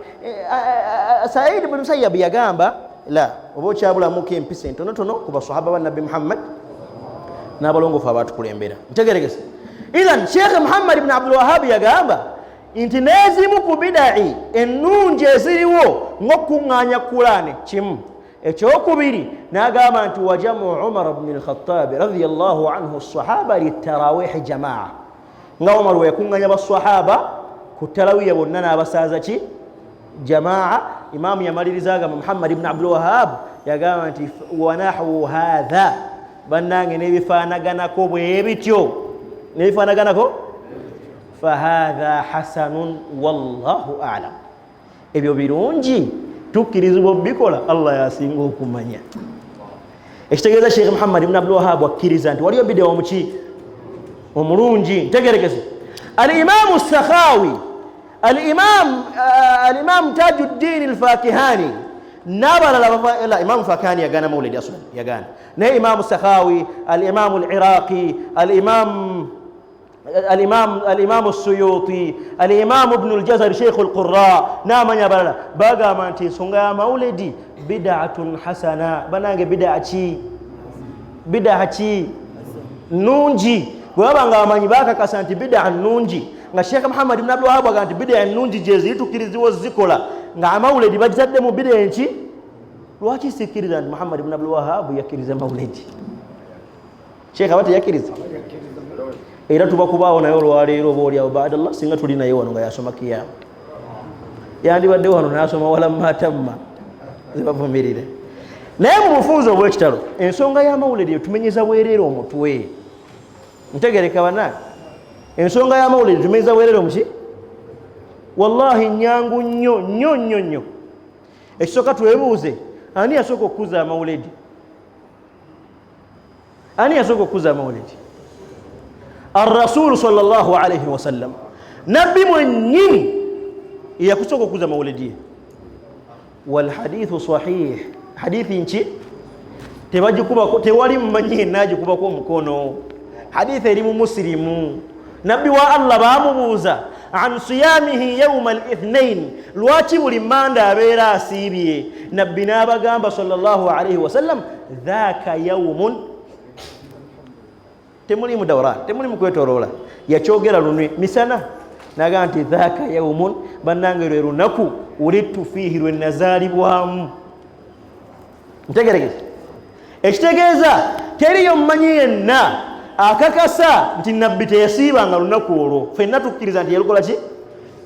Said bnu Musayab yagamba, la oba okyabulamuko empisa entonotono ku basahaba ba Nabbi Muhammad n'abalongofu abatukulembera. Ntegeregesa, ithan Sheikh Muhammad bni Abdulwahab yagamba nti n'ezimu ku bidai ennungi eziriwo ng'okuŋŋaanya Kulaane kimu. Ekyokubiri n'agamba nti wajamu Umar bni Lkhatabi radiallahu anhu sahaba litarawihi jamaa, nga Umar weyakuŋŋanya basahaba ku tarawiya bonna n'abasaaza ki jamaa. Imamu yamaliriza agamba, Muhammad ibni Abdulwahab yagamba nti wanahwu hatha, bannange n'ebifaanaganako bwe bityo, n'ebifaanaganako, fahatha hasanun wallahu alam. Ebyo birungi, tukkirizibwa obikola, Allah yasinga okumanya. Ekitegeeza Sheikh Muhammad ibn Abdulwahab akkiriza nti waliyo bidewo muki omulungi. Ntegerekese, Alimamu Sakhawi, Alimamu Tajuddin Alfakihani n'abalala. Imamu Fakihani yagaana maulidi, aslan yagaana, naye Imamu Sakhawi, Alimamu Aliraqi, Alimamu Suyuti, Alimamu Ibnu Ljazari, Sheikhu Lqura n'amanya abalala bagamba nti ensonga ya maulidi bidatun hasana. Banange, bidaa ki? Bidaa ki nungi. Bwe baba nga abamanyi bakakasa nti bidaa nungi, nga Sheekh Muhammad ibn Abdulwahab aga nti bidaa ennungi gyeziri, tukkirizibwa zikola, nga amawuledi bagitadde mu bidaa enki, lwaki sikkiriza nti Muhammad ibn Abdulwahab yakkiriza mawuledi? Sheekh aba teyakkiriza, era tuba kubaawo naye olwaleero oba oliawo baadallah, singa tuli naye wano nga yasoma kiyama, yandibadde wano nasoma walamatamma zibavumirire. Naye mu bufunzi obwekitalo, ensonga y'amawulire etumenyeza bwereere omutwe. Ntegereka bana, ensonga y'amawulire etumenyeza bwereere omuki. Wallahi nyangu nnyo nnyo nnyo nnyo. Ekisooka twebuuze, ani yasooka okukuza amawuledi? Ani yasooka okukuza amawuledi? Arrasulu sallallahu alaihi wasallam, nabbi mwennyini yakusooka okukuza amawuledi ye. Walhadithu sahih, hadithi nki tebagikubako, tewali mumanyi yenna agikubako omukono. Hadithi eri mu Musilimu. Nabbi wa Allah bamubuuza an siyamihi yauma lithnain, lwaki buli manda abeera asiibye? Nabbi n'abagamba sallallahu alaihi wasallam, dhaka yaumun. Temulimu dawran, temulimu kwetoloola, yakyogera lunwe misana, nagamba nti dhaka yaumun, bannange lwe lunaku ulittu fiihi, lwe nazaalibwamu. Ntegeregese, ekitegeeza teriyo mumanyi yenna akakasa nti nabbi teyasiibanga lunaku olwo. Fenna tukkiriza nti yalukola ki?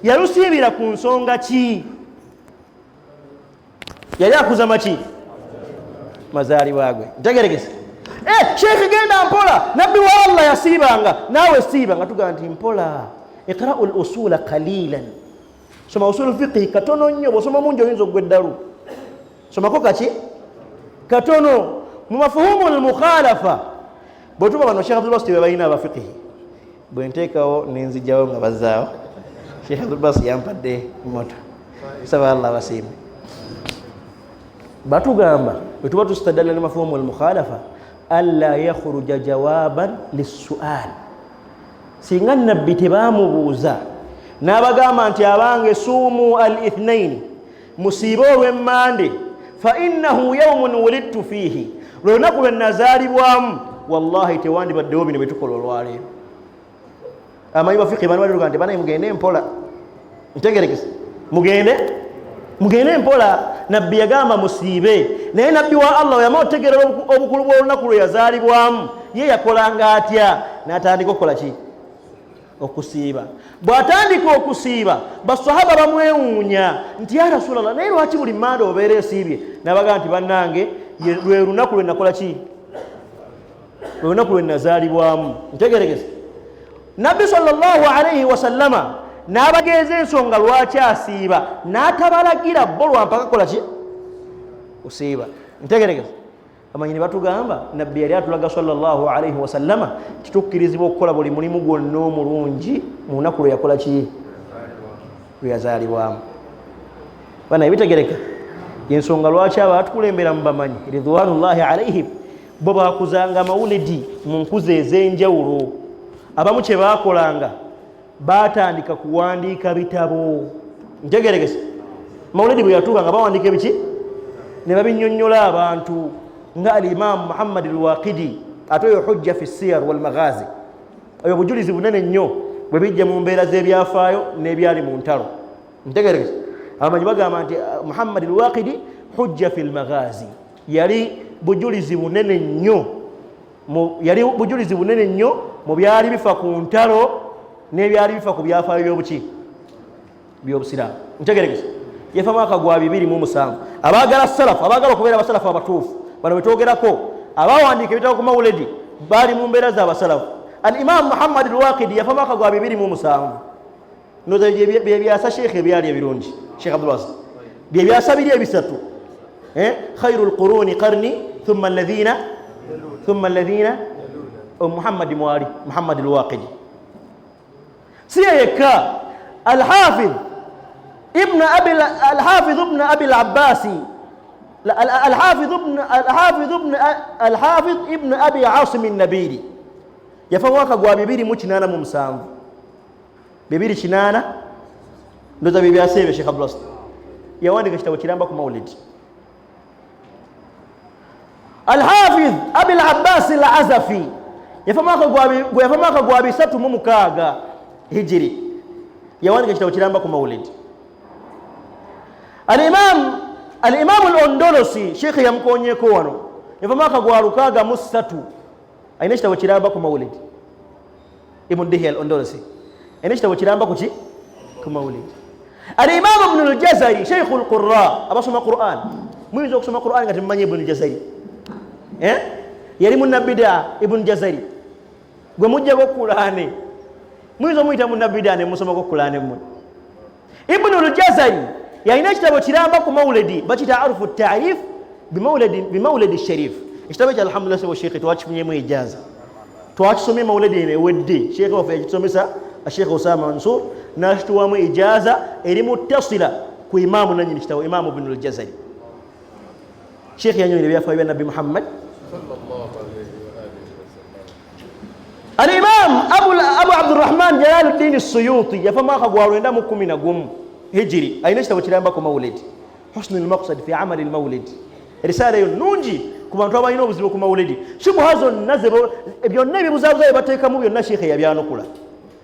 Yalusiibira ku nsonga ki? Yali akuza maki? Mazaalibwa gwe. Ntegeregese, sheekh genda mpola, nabbi wa Allah yasiibanga, naawe siiba. Nga tugamba nti mpola, iqrau l usula qalilan. Soma usulu fiqhi katono nnyo, bw'osoma mungi oyinza okugwa eddalu. Somako kaki katono mu mafuhumu lmukhalafa. Bwetuba bano Sheikh Abdul Basit bebalina abafiqihi, bwe nteekawo nenzijjawo nga bazaawo. Sheikh Abdul Basit yampadde moto, saba Allah abasiime. Batugamba bwe tuba tustadalla ne mafuhumu lmukhalafa alla yakhruja jawaban lissual. Singa nabbi tebamubuuza n'abagamba nti abange suumu al ithnaini, musiibe olw'emmande, fa innahu yaumun wulidtu fiihi, lwe lunaku lwe nazaalibwamu, wallahi tewandibaddewo bino byetukola olwaleero. Amanyi bafiqi bano baliruga nti banaye mugende mpola, ntegerekese, mugende mpola. Nabbi yagamba musiibe, naye nabbi wa Allah yamala otegeera obukulu bw'olunaku lwe yazaalibwamu, ye yakolanga atya? N'atandika okukola ki? Okusiiba. Bw'atandika okusiiba, basahaba bamwewuunya nti ya Rasulallah, naye lwaki buli manda obeera esiibye? Nabagaa nti bannange, lwe lunaku lwe nakola ki? Lwe lunaku lwe nazaalibwamu. Ntegerekese, nabbi sallallahu alaihi wasallama n'abageeza ensonga lwaki asiiba, n'atabalagira bo lwampaka kola ki? Kusiiba. Ntegerekese, amanyi ne batugamba nabbi yali atulaga sallallahu alaihi wasallama titukkirizibwa okukola buli mulimu gwonna omulungi mu lunaku lwe yakola ki? Lwe yazaalibwamu. Bana ebitegereka yensonga lwaki abatukulembera mu bamanyi ridwanullahi alaihim bo bakuzanga amawulidi mu nkuza ez'enjawulo. Abamu kye bakolanga batandika kuwandiika bitabo. Ntegerekese, mawulidi bwe yatuuka nga bawandiika ebiki ne babinyonnyola abantu, nga alimamu Muhammad Alwaqidi, ate oyo hujja fi siyar walmaghazi, oyo bujulizi bunene nnyo bwe bijja mu mbeera z'ebyafaayo n'ebyali mu ntalo. Ntegerekese, abamanyi bagamba nti Muhammad Alwaqidi hujja fi lmaghazi, yali bujulizi bunene nnyo, yali bujulizi bunene nnyo mu byali bifa ku ntalo n'ebyali bifa ku byafaayo by'obuki by'obusiraamu. Ntegerekese, yafa mwaka gwa 2007. Abaagala salafu, abaagala okubeera abasalafu abatuufu, bano betwogerako abawandiika ebitabo ku mawuledi baali mu mbeera z'abasalafu. Al imamu Muhammad Lwakidi yafa mwaka gwa 2007. Ndoza byebyasa sheekhe ebyali ebirungi, Sheekh Abdulwazi, byebyasa biri ebisatu, khairu lquruni qarni thumma alladhina thumma alladhina, Muhammadi mwali Muhammadi Lwakidi. Si ye yekka, Alhafidh ibn abi Alhafidh ibn abi Alabbasi, Alhafidh ibn Alhafidh ibn Alhafidh ibn Abi Asim Nabiri yafa mwaka gwa 2087, 280, ndoza byebyasa ebyo. Sheikh Abdulwasi yawandika ekitabo kiramba ku mawulidi. Alhafidh Abi Labbasi Al Azafi yafa mwaka gwa 306 hijiri, yawandika ekitabo kiramba ku mawulidi. Alimamu Al Ondolosi, sheikhe yamukonyeko wano, yafa mwaka gwa 63, alina ekitabo kiramba ku mawulidi. Ibn Dihya Al Ondolosi alina ekitabo kiramba kuki? Ku mawulidi. Alimamu Ibnu Ljazari, sheikhu lqura, abasoma Quran, muyinza okusoma Quran nga temumanyi Ibnu Jazari. Eh? Yali munabida Ibnu Jazari gwe mujjako Kurane, muyinza omuyita munabida nemusomako Kurane mmwe. Ibnu Ljazari yalina ekitabo kiramba ku mawulidi, bakita Arufu Tarif Bimawulidi Sharif. Ekitabo ekyo, alhamdulillah, sebo sheikhe twakifunyemu ijaza, twakisomye mawulidi eno ewedde. Sheikhe waffe yakitusomesa, Sheikh Osama Mansur, nakituwamu ijaza eri muttasila ku imamu nanyini kitabo, Imamu Ibnu Ljazari. Sheikh yanyonyola ebyafaayo bya Nabbi Muhammad. Alimam Abu Abdurahman Jalaluddini Suyuti yafa mwaka gwa 911 hijiri, alina ekitabo kiramba ku mawulidi, Husnu Lmaqsad fi amali lmawulidi. Erisaala eyo nungi ku bantu abalina obuzibu ku mawulidi. Shubuha zonna, byonna ebibuzabuza bye bateekamu byonna, sheekhe yabyanukula.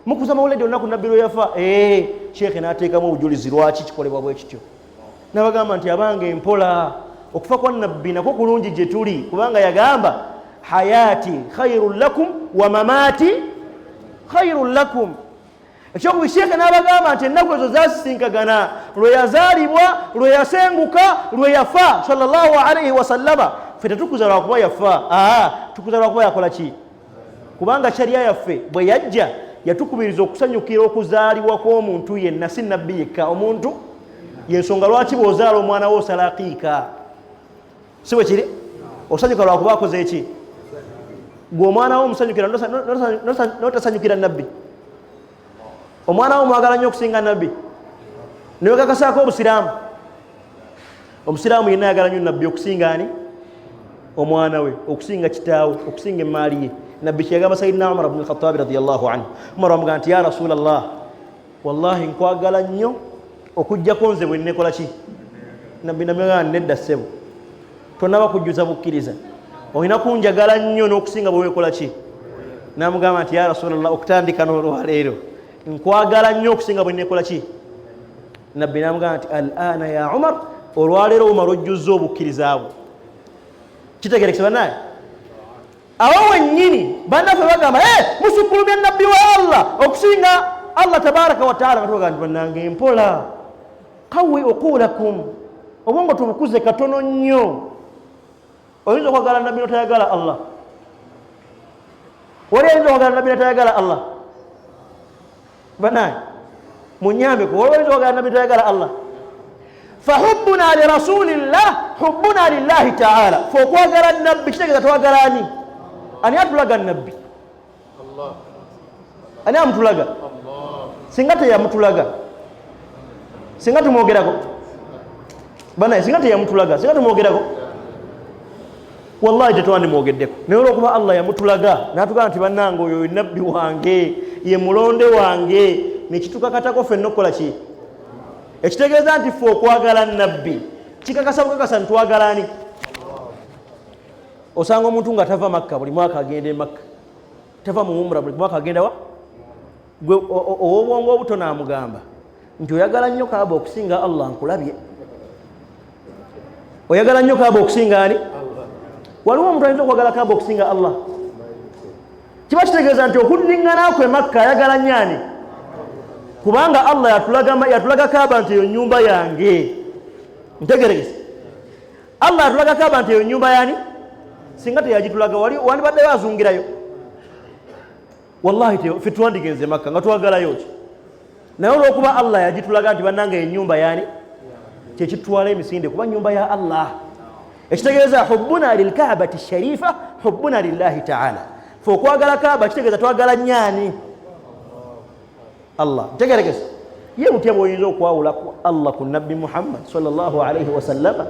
Mukuza mawulidi olunaku nabbi lwe yafa, sheekhe n'ateekamu obujulizi lwaki kikolebwa bwe kityo, nabagamba nti abange mpola, okufa kwa nabbi nakwo kulungi gye tuli, kubanga yagamba hayati khairun lakum wa mamati khairun lakum. Ekyokubi, sheekhe n'abagamba nti ennaku ezo zasisinkagana, lwe yazaalibwa, lwe yasenguka, lwe yafa sallallahu alaihi wasallama. Ffe tetukuza lwakuba yafa, aa, tukuza lwakuba yakola ki? Kubanga sharia yaffe bwe yajja Yatukubiriza okusanyukira okuzaalibwa kw'omuntu yenna, si nabbi yekka, omuntu. Yensonga lwaki bw'ozaala omwana wo osala aqiika, si bwe kiri? Osanyuka lwakuba akoze eki? Gwe omwana wo omusanyukira, notasanyukira nabbi? Omwana wo omwagala nnyo okusinga nabbi, newekakasaako obusiraamu. Omusiraamu yenna ayagala nnyo nabbi okusinga ani? Omwana we, okusinga kitaawe, okusinga emaali ye. Nabbi kyeyagamba Sayidina Umar bnu Lkhatabi radiallahu anhu. Umar wamugamba nti, ya Rasulallah, wallahi nkwagala nnyo okugjako nze bwe nnekola ki? Nabbi namugamba, nedda ssebo, tonaba kujjuza bukkiriza, olina kunjagala nnyo n'okusinga bwe weekola ki? Namugamba nti, ya Rasulallah, okutandika n'olwaleero nkwagala nnyo okusinga bwe nekola ki? Nabbi namugamba nti, al ana ya Umar, olwaleero Umar ojjuzza obukkiriza bwo. Kitegerekese banaye? Awo wennyini bannaffe bagamba, musukkulumya nabbi wa Allah okusinga Allah tabaraka wataala. Nga nti bannange, mpola, kawe oqulakum, obwongo tubukuze katono nnyo. Oyinza okwagala nabbi notayagala Allah? Wali ayinza okwagala nabbi notayagala Allah? Banaye, munyambeko, wali oyinza okwagala nabbi notayagala Allah? Fahubbuna lirasulillah hubbuna lillahi taala. Fe okwagala nabbi kitegeeza twagala ani? Ani atulaga nabbi? Ani amutulaga? Singa teyamutulaga, singa tumwogerako? Banaye, singa teyamutulaga, singa tumwogerako? Wallahi tetwandimwogeddeko. Naye olwokuba Allah yamutulaga natugamba nti, bannange, oyo nabbi wange, ye mulonde wange, nekitukakatako ffenna okukola ki? Ekitegeeza nti ffe okwagala nabbi kikakasa bukakasa ntwagala ani? Osanga omuntu nga tava Makka, buli mwaka agenda e Makka, tava mu umra, buli mwaka agenda wa? Gwe ow'obwongo obuto naamugamba nti oyagala nnyo Kaaba okusinga Allah, nkulabye oyagala nnyo Kaaba okusinga ani? Waliwo omuntu ayinza okwagala Kaaba okusinga Allah? Kiba kitegeeza nti okuddiŋŋana kwe Makka ayagala nnyo ani? Kubanga Allah yatulaga Kaaba nti eyo nyumba yange. Ntegeregese, Allah yatulaga Kaaba nti eyo nyumba yani. Singa teyagitulaga, wandibaddeyo azungirayo? Wallahi fe twandigenze Makka nga twagalayo ki? Naye olwokuba Allah yagitulaga nti bannange enyumba yani, kyekitutwala emisinde, kuba nyumba ya Allah. Ekitegeeza hubbuna lilkaabati sharifa hubbuna lillahi taala. Fe okwagala Kaaba kitegeeza twagala nyani? Allah. Ntegeregese, ye butya bwoyinza okwawula ku Allah ku nabbi Muhammad sallallahu alaihi wasallama,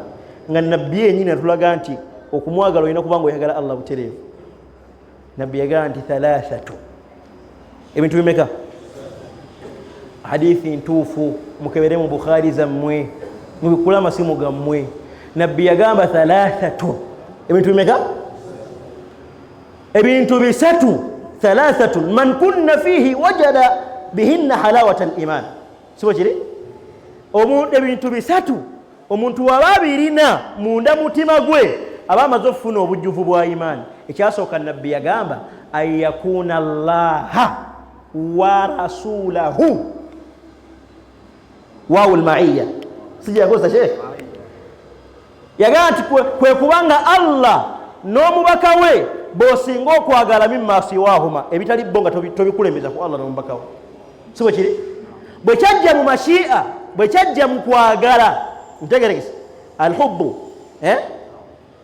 nga nabbi yenyini atulaga nti okumwagala olina kuba nga oyagala Allah butereevu? Nabbi yagamba nti thalathatu, ebintu bimeka? Hadithi ntuufu, mukebere mu Bukhari zammwe, mubikule amasimu gammwe. Nabbi yagamba thalathatu, ebintu bimeka? Ebintu bisatu. Thalathatu man kunna fihi wajada bihinna halawata liman, sibo kiri? Ebintu bisatu omuntu waba abirina munda mutima gwe, aba amaze okufuna obujjuvu bwa imaani. Ekyasooka nabbi yagamba, an yakuna llaha wa rasulahu, wawu lmaiya sijayakozesa. Sheekh yagamba nti kwe kubanga Allah n'omubaka we b'osinga okwagala, mimma siwahuma, ebitali bo nga tobikulembeza ku Allah n'omubaka we. Si bwe kiri? Bwe kyajja mu mashia, bwe kyajja mu kwagala, ntegeregese, alhubbu, eh?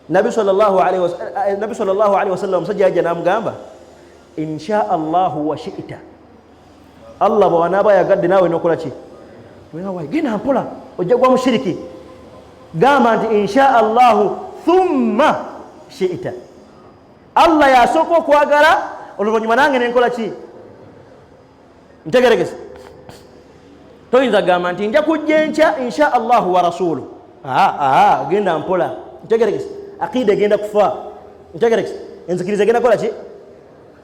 Nabi sallallahu alaihi wasallam, omusajja yajja n'amugamba, insha Allahu wa shita, Allah bwanaaba ayagadde naawe nokola ki? Genda mpola, ojja gwa mushiriki. Gamba nti insha Allahu thumma shita, Allah yasooka okwagala, oluvannyuma nange nenkola ki? Ntegeregese, toyinza kugamba nti nja kujja enkya insha Allahu wa rasulu. Genda mpola. Ntegeregese, aqida egenda kufa. Ntegeregese, enzikiriza egenda kukola ki?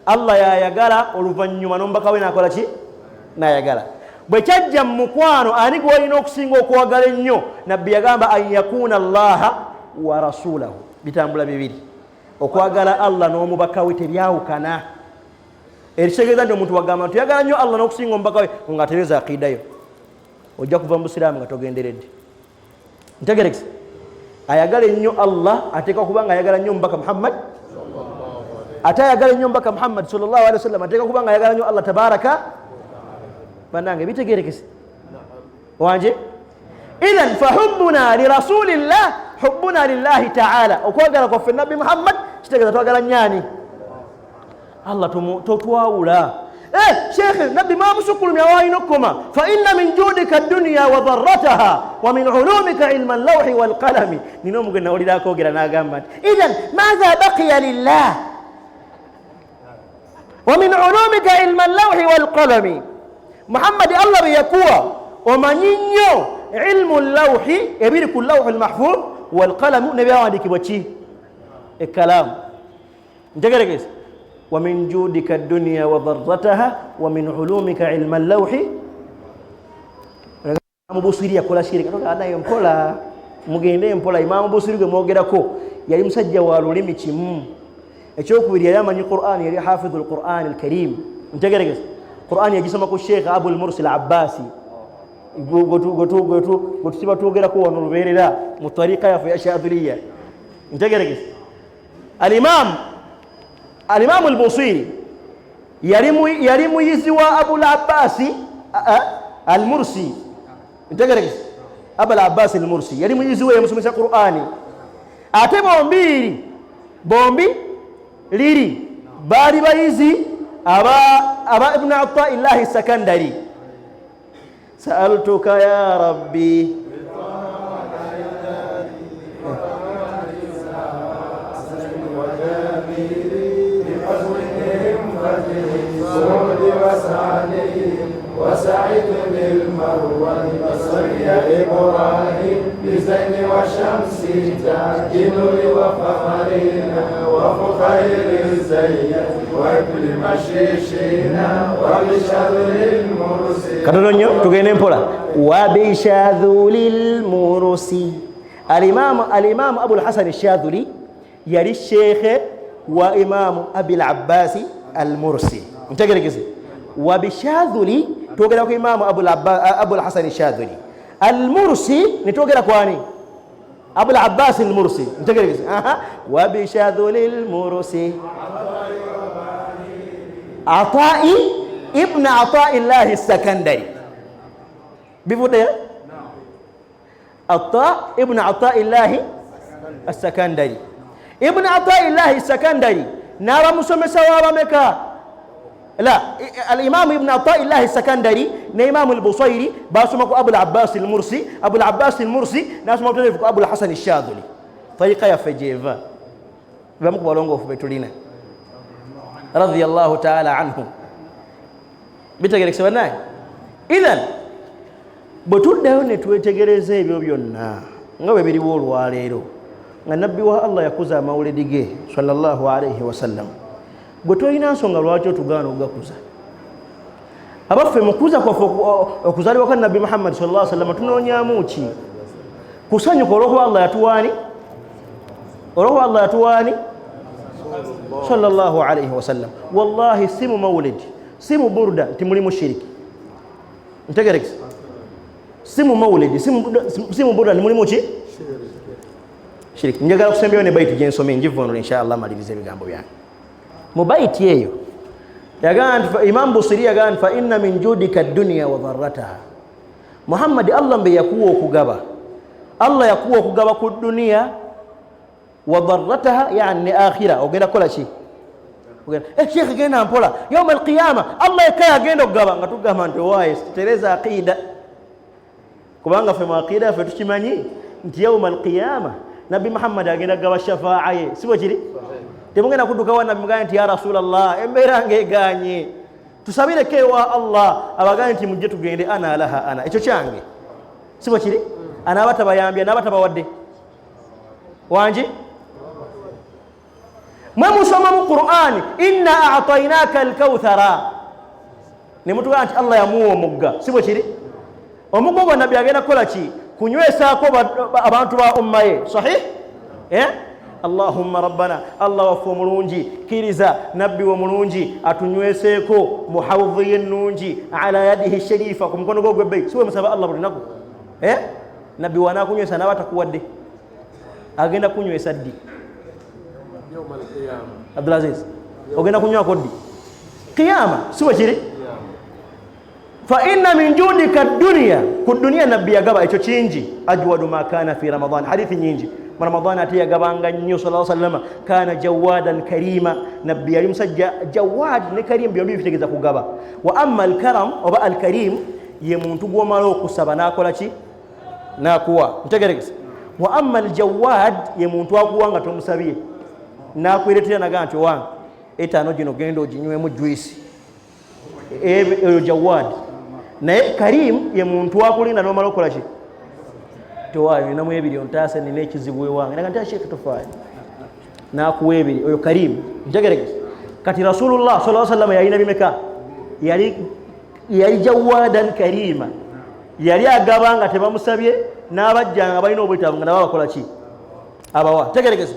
Allah yayagala, oluvannyuma n'omubaka we nakola ki? Nayagala. Bwe kyajja mu mukwano, ani gwolina okusinga okwagala ennyo? Nabbi yagamba an yakuna llaha wa rasulahu. Bitambula bibiri, okwagala Allah n'omubaka we tebyawukana. Ekitegeeza nti omuntu wagamba nti oyagala nnyo Allah n'okusinga omubaka we, nga atereeza aqidayo, ojja kuva mu busiraamu nga togenderedde. Ntegerekese, ayagala ennyo Allah ateekwa kuba nga ayagala nnyo omubaka Muhammad. Ate ayagala ennyo Mbaka Muhammad sallallahu alaihi wasallam ateeka kuba nga ayagala nnyo Allah tabaraka. Bannange, bitegerekese wanje. Idhan fahubbuna lirasulillah hubbuna lillahi taala. Okwagala kwaffe Nabbi Muhammad kitegeeza twagala nyani Allah. Totwawula. Shekhe, Nabbi mwamusukulumya waalina okukoma. Fa inna min judika dunya wa dharrataha wa min ulumika ilma llauhi walqalami. Nina omugwe nawulira akwogera n'agamba nti idhan madha baqiya lillah wa min ulumika ilma llauhi walqalami. Muhammadi, Allah bye yakuwa omanyi nnyo ilmu llauhi, ebiri ku llauhi lmahfudh, walqalamu, nebyawandiikibwa ki ekkalaamu. Ntegerekese. Wa min judika dunya wa dharrataha wa min ulumika ilma llauhi. Mubusiri yakola shirika naye mpola, mugende mpola. Imamu Busiri gwe mwogerako yali musajja wa lulimi kimu. Ekyokubiri, yali amanyi Quran, yali hafidhu lquran alkarim. Ntegerekese. Quran yagisoma ku Sheikh Abul Mursi al Abbasi gwetusiba twogerako wano lubeerera mu tariqa yaffe ya Shadhiliya. Ntegerekese. Alimamu Albusiri yali muyizi wa Abul Abbasi Almursi. Ntegerekese. Abul Abbasi Almursi yali muyizi we, yamusomesa Qurani. Ate bombiiri, bombi liri baali bayizi aba Ibnu Ataillahi Sakandari. Saaltuka ya Rabbi. وسعيد بالمروة بصري إبراهيم بزين وشمس تأكل وفخرنا وفخير الزين وكل مشيشنا وبشذر المرسي. Katono nnyo, tugende mpola. Wabishadhuli lmurusi. Alimamu Abul Hasani Shadhuli yali shekhe wa Imamu Abil Abbasi Almursi. Ntegerekeze. Wabishadhuli, twogera ku Imamu Abul Hasani Shadhuli Almursi, nitwogera kwani Abul Abbasi Almursi. Ntegerekeze. Wabishadhuli lmurusi Atai Ibn Ataillahi Sakandari. Bivuddeyo. Ata Ibn Ataillahi Asakandari, Ibn Ataillahi Sakandari n'aba musomesa w'abameka? La, Alimamu Ibn Ataillahi Sakandari ne Imamu Albusairi basoma ku Abul Abbas Almursi. Abul Abbas Almursi nasoma butereevu ku Abul Hasan Shadhuli. Tariqa yaffe gyeva, bamu ku balongoofu betulina, radiyallahu taala anhum. Bitegerekese bannaye. Idhan bwe tuddayo ne twetegereza ebyo byonna nga bwe biriwo olwaleero, nga Nabbi wa Allah yakuza amawuledi ge sallallahu alaihi wasallam, gwe tolina nsonga lwaki otugaana okugakuza. Abaffe, mukuza kwaffe okuzaalibwa kwa Nabbi Muhammadi sallallahu alaihi wasallam tunoonyamu ki? Kusanyuka olwokuba Allah yatuwaani, olwokuba Allah yatuwaani sallallahu alaihi wasallam. Wallahi si mu mawulidi, si mu burda nti mulimu shiriki. Ntegerekese. Si mu mawulidi, si mu burda nti mulimu ki shiriki. Njagala kusembyayo ne baiti gyensomye, njivunula inshallah, maliriza ebigambo byange. Mu baiti eyo yagamba nti, Imam Busiri yagamba nti fa inna min judika dunya wa dharrataha. Muhammadi, Allah mbe yakuwa okugaba, Allah yakuwa okugaba ku duniya wa dharrataha, yani ne akhira. Ogenda kukola ki? Shekhe, genda mpola. Yauma alqiyama Allah yekka yagenda okugaba. Nga tugamba nti waaye tereza aqida, kubanga ffe mu aqida yaffe tukimanyi nti yauma alqiyama Nabbi Muhammadi agenda kugaba shafaa ye. Si bwe kiri? Temugenda kudduka wa Nabbi mugambe nti ya Rasulallah, embeera ngaeganye, tusabireko ewa Allah. Abagambe nti mujje tugende, ana laha, ana ekyo kyange. Si bwe kiri? Anaaba tabayambye, anaaba tabawadde wangi. Mwe musoma mu Qur'ani inna atainaka alkauthara, ne mutugamba nti Allah yamuwa omugga. Si bwe kiri? Omugga ogwo Nabbi agenda kukola ki? Kunywesaako abantu ba umma ye. Sahih, eh? Allahumma rabbana, Allah waffe omulungi, kkiriza Nabbi we omulungi atunyweseeko mu hawudhi yennungi, ala yadihi sharifa, ku mukono gwe ogw'ebbeeyi. Si bwe musaba Allah buli lunaku, eh? Nabbi wanaakunywesa naaba takuwadde, agenda kunywesa ddi? Abdulaziz. Ogenda kunywako ddi? Kiyama, si bwe kiri? Fa inna min judika dunia, ku duniya nabbi yagaba ekyo kingi. Ajwadu ma kana fi Ramadan, hadithi nyingi mu Ramadan ate yagabanga nnyo sallallahu alaihi wasallam. Kana jawadan karima, nabbi yali musajja jawad ne karim, byombi bitegeeza kugaba. Wa amma alkaram oba alkarim, ye muntu gw'omala okusaba n'akola ki? N'akuwa. Ntegerekese. Wa amma aljawad, ye muntu akuwa nga tomusabye, n'akweretera naga nti owange etaano gino genda oginywemu juisi, eyo jawad. Naye karim ye muntu akulinda n'omala okukola ki? Tewaayo ninamu ebiri ontaase, nina ekizibu ewange, naga nti ashekhe tofaayo, n'akuwa ebiri, oyo karim. Ntegerekese. Kati Rasulullah sallallahu alaihi wasallam yalina bimeka? Yali jawadan karima, yali agaba nga tebamusabye, n'abajja nga balina obwetaavu nga nabo bakola ki? Abawa. Tegerekese.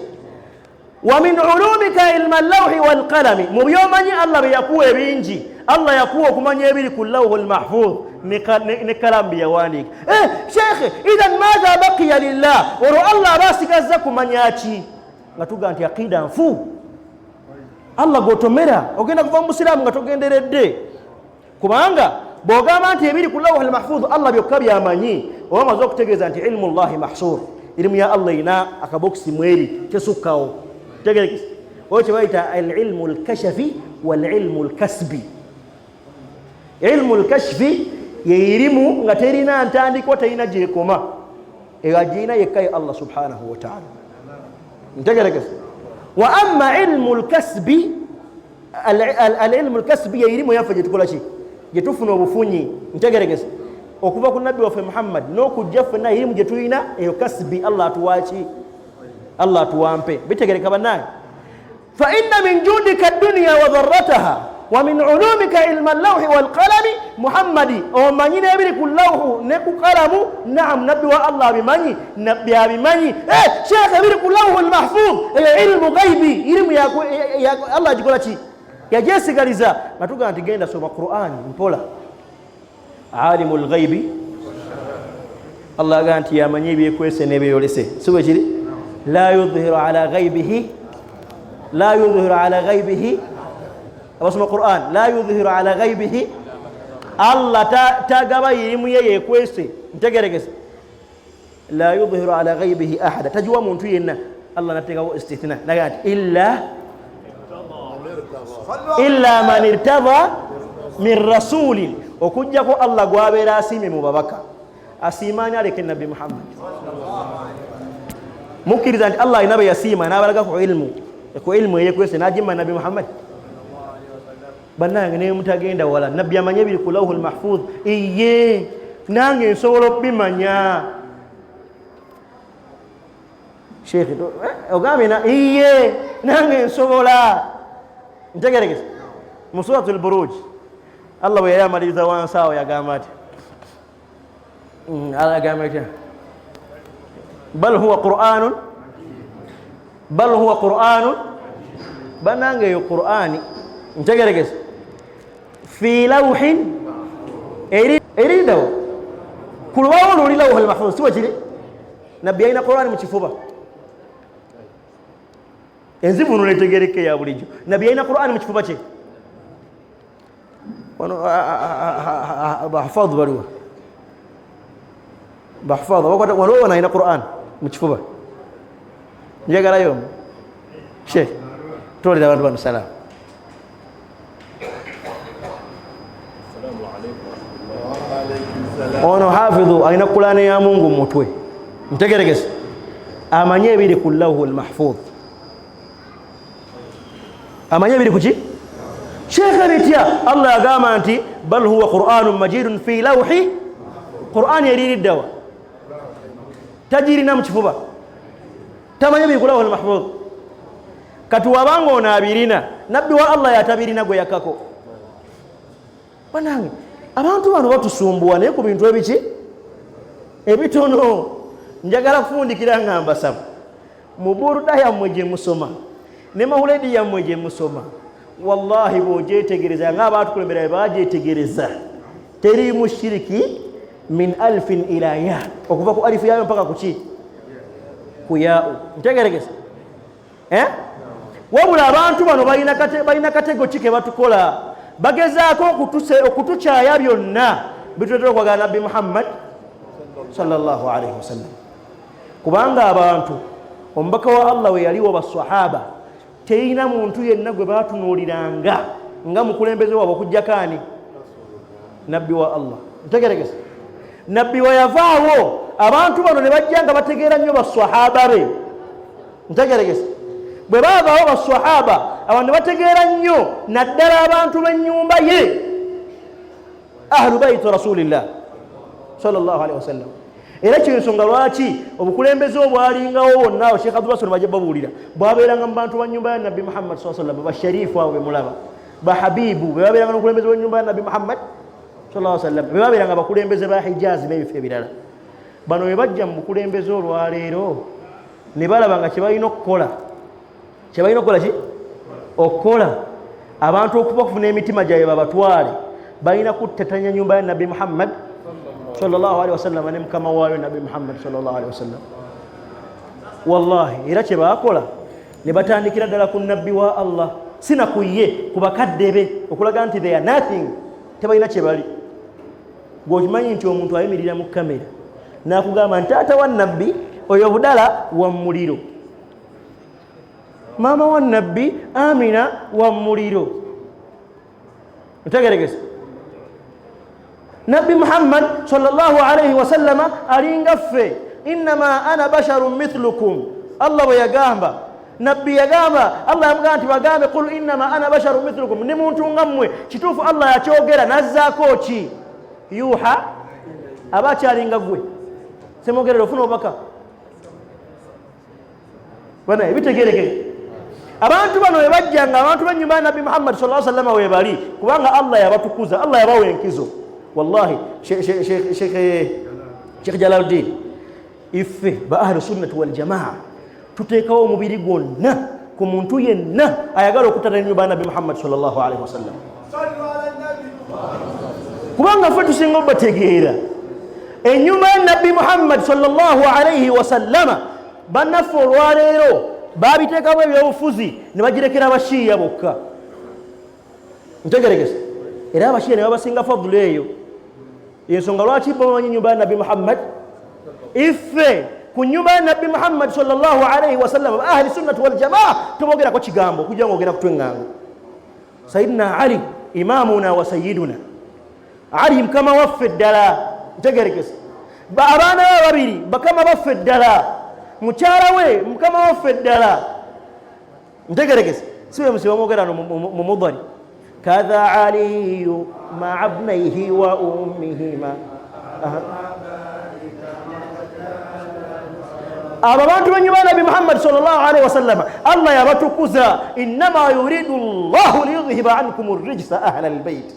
Wa min ulumika ilma llawhi walqalami, mu byomanyi Allah bye yakuwa ebingi, Allah yakuwa okumanya ebiri ku lawhu lmahfudh ne kalamu bye yawandiika. Shekhe, idhan madha baqiya lillah, olwo Allah aba asigazza kumanya ki? Nga tuga nti aqida nfu, Allah gwotomera ogenda kuva mu busiraamu nga togenderedde, kubanga bw'ogamba nti ebiri ku lawhi lmahfudh Allah byokka byamanyi, oba omaze okutegeeza nti ilmu llahi mahsur, ilimu ya Allah erina akabokisi mweri tesukkawo. Tegerekese, oyo kyebayita alilmu lkashafi walilmu lkasbi. Ilmu lkashfi yeirimu nga terina ntandikwa, terina gyekoma, eyo agirina yekka ye Allah subhanahu wataala. Ntegerekese. Wa amma ilmu lkasbi, alilmu lkasbi yeirimu yaffe gyetukola ki? Gyetufuna obufunyi. Ntegerekese, okuva ku nabbi waffe Muhammad n'okujja ffenna irimu gye tulina eyo kasbi, Allah atuwaki? Allah atuwampe. Bitegereka bannange. Fa inna min judika dunia wa dharrataha wa min ulumika ilma llawhi walqalami. Muhammadi, omanyi n'ebiri ku lawhu ne ku kalamu. Naam, nabbi wa Allah abimanyi, nabbi abimanyi. Shekhe, ebiri ku lawhu lmahfudh eyo ilmu ghaibi, irimu Allah agikola ki? Yagyesigaliza. Nga tugamba nti genda soma Qur'ani mpola. Alimu lghaibi, Allah agamba nti yamanyi ebyekwese n'ebyeyolese, si bwe kiri? La yudhiru ala ghaibihi, la yudhiru ala ghaibihi. Abasoma Quran, la yudhiru ala ghaibihi, Allah tagaba irimu ye yekwese. Ntegeregese. La yudhiru ala ghaibihi ahada, tagiwa muntu yenna. Allah nateekawo istithna, naga nti illa man irtada min rasulin, okujjako Allah gwabeera asiimye mu babaka. Asiimaani aleke nabbi Muhammad? Mukkiriza nti Allah alina be yasiima n'abalaga ku ilmu, ku ilmu eyekwese n'agimma nabbi Muhammad? Bannange, naye mutagenda wala, nabbi amanye ebiri ku lawhu lmahfudh, iye nange nsobola okubimanya. Shekhe ogambye iye nange nsobola. Ntegeregese. Mu suratu lburuj Allah bwe yali amaliriza wansi awo yagamba ati, Allah yagamba atya? Bal huwa quranun, bal huwa quranun. Banange, eyo Qurani, ntegeregese, fi lawhin, erindawo ku lubawo luli lawhi lmahfuz, si bwe kiri? Nabbi alina Qurani mu kifuba, enzivunulo etegereke ya bulijjo. Nabbi alina Qurani mu kifuba kye. Wano bahafadhu baliwa? Bahafadhu waliwo wano alina Quran mu kifuba? Njagalayo shekh, tolera abantu bano salaamu. Ono hafidhu alina Kulani ya Mungu mu mutwe. Ntegeregese, amanye ebiri ku lawhu lmahfudh, amanye ebiri kuki? Sheekhe, bitya? Allah yagamba nti bal huwa quranun majidun fi lawhi. Qurani eririddawa? Tagirina mu kifuba, tamanye biri ku lawhu lmahfudh. Kati wabanga ono abirina, nabbi wa Allah yatabirina gwe yakako. Banange, abantu bano batusumbuwa naye ku bintu ebiki ebitono. Njagala kufundikira nga mbasaba, mu buruda yammwe gye musoma ne mahuledi yammwe gye musoma, wallahi bw'ogyetegereza nga abaatukulembera bwe bagyetegereza, teriimu shiriki min alfin ila ya, okuva ku alifu yayo mpaka kuki? Ku yau. Ntegeregesa, eh? Wabula abantu bano balina katego ki ke batukola, bagezaako okutukyaya byonna bituleetera okwagala Nabbi Muhammad sallallahu alaihi wasallam. Kubanga abantu omubaka wa Allah we yaliwo basahaba teyina muntu yenna gwe batunuuliranga nga mukulembeze waabwe okuggyako ani? Nabbi wa Allah. Ntegeregese, nabbi we yavaawo abantu bano ne bajja nga bategeera nnyo basahaba be. Ntegeregese, bwe baavaawo basahaba abantu ne bategeera nnyo naddala abantu b'ennyumba ye, ahlu baiti rasulillah sallallahu alaihi wasallam. Era kyensonga lwaki obukulembeze obwalingawo bwonna awo Sheikh Abdul Basir bajja babuulira bwabeeranga mu bantu ba nyumba ya Nabbi Muhammad sallallahu alaihi wasallam, basharifu abo bemulaba, bahabibu be babeeranga n'obukulembeze bw'ennyumba ya Nabbi Muhammad sallallahu alaihi wasallam, be babeeranga abakulembeze ba Hijazi n'ebifo ebirala. Bano bwe bajja mu bukulembeze olwaleero ne balaba nga kyebalina okukola, kyebalina okukola ki? Okukola abantu okuba okufuna emitima gyabwe babatwale, balina kuttatanya nyumba ya Nabbi Muhammad sallallahu alaihi wasallam ne mukama waayo Nabbi Muhammad sallallahu alaihi wasallam. Wallahi era kye baakola ne batandikira ddala ku nabbi wa Allah, si na ku ye, ku bakadde be, okulaga nti they are nothing, tebalina kye bali. Gweokimanyi nti omuntu ayimirira mu kamera n'akugamba nti taata wa nabbi oyo budala wa muliro, maama wa nabbi Amina wa muliro. Ntegeregese, Nabbi Muhammad sallallahu alaihi wasallama alinga ffe, innama ana basharun mithlukum. Allah bwe yagamba nabbi, yagamba Allah yamugamba nti bagambe qul innama ana basharun mithlukum, ndi muntu nga mmwe. Kituufu Allah yakyogera nazzaako ki? Yuha aba akyalinga gwe semwogerera ofuna obubaka bana ebitegerekeke. Abantu bano we bajjanga abantu b'ennyumba ya Nabbi Muhammad sallallahu alaihi wasallam we bali, kubanga Allah yabatukuza, Allah yabawa enkizo. Wallahi Sheikh Jalaluddin, iffe ba ahlu sunnati wal jamaa tuteekawo omubiri gwonna ku muntu yenna ayagala okutana ennyumba ya Nabbi Muhammad sallallahu alaihi wasallam, kubanga ffe tusinga obategeera ennyumba ya Nabbi Muhammad sallallahu alaihi wasallama. Bannaffe olwaleero babiteekamu ebyobufuzi ne bagirekera abashiiya bokka. Ntegeregese, era abashiiya ne babasinga fadulu eyo. Ensonga lwaki bo bamanyi ennyumba ya Nabbi Muhammad, iffe ku nyumba ya Nabbi Muhammad sallallahu alaihi wasallam ahli sunnati wal jamaa tobogerako kigambo okujja nga ogenda kutweŋŋanga. Sayidina Ali imamuna wa sayiduna Ali mukama waffe ddala. Ntegerekese, abaana be babiri bakama baffe ddala, mukyala we mukama waffe ddala. Ntegerekese, si bwe musiba mwogera no mu mudhari kadha aliyu maa bnaihi wa ummihima. Abo abantu b'ennyumba ya Nabbi Muhammad sallallahu alaihi wasallam Allah yabatukuza, innama yuridu llahu liyudhhiba ankum rijsa ahla albayt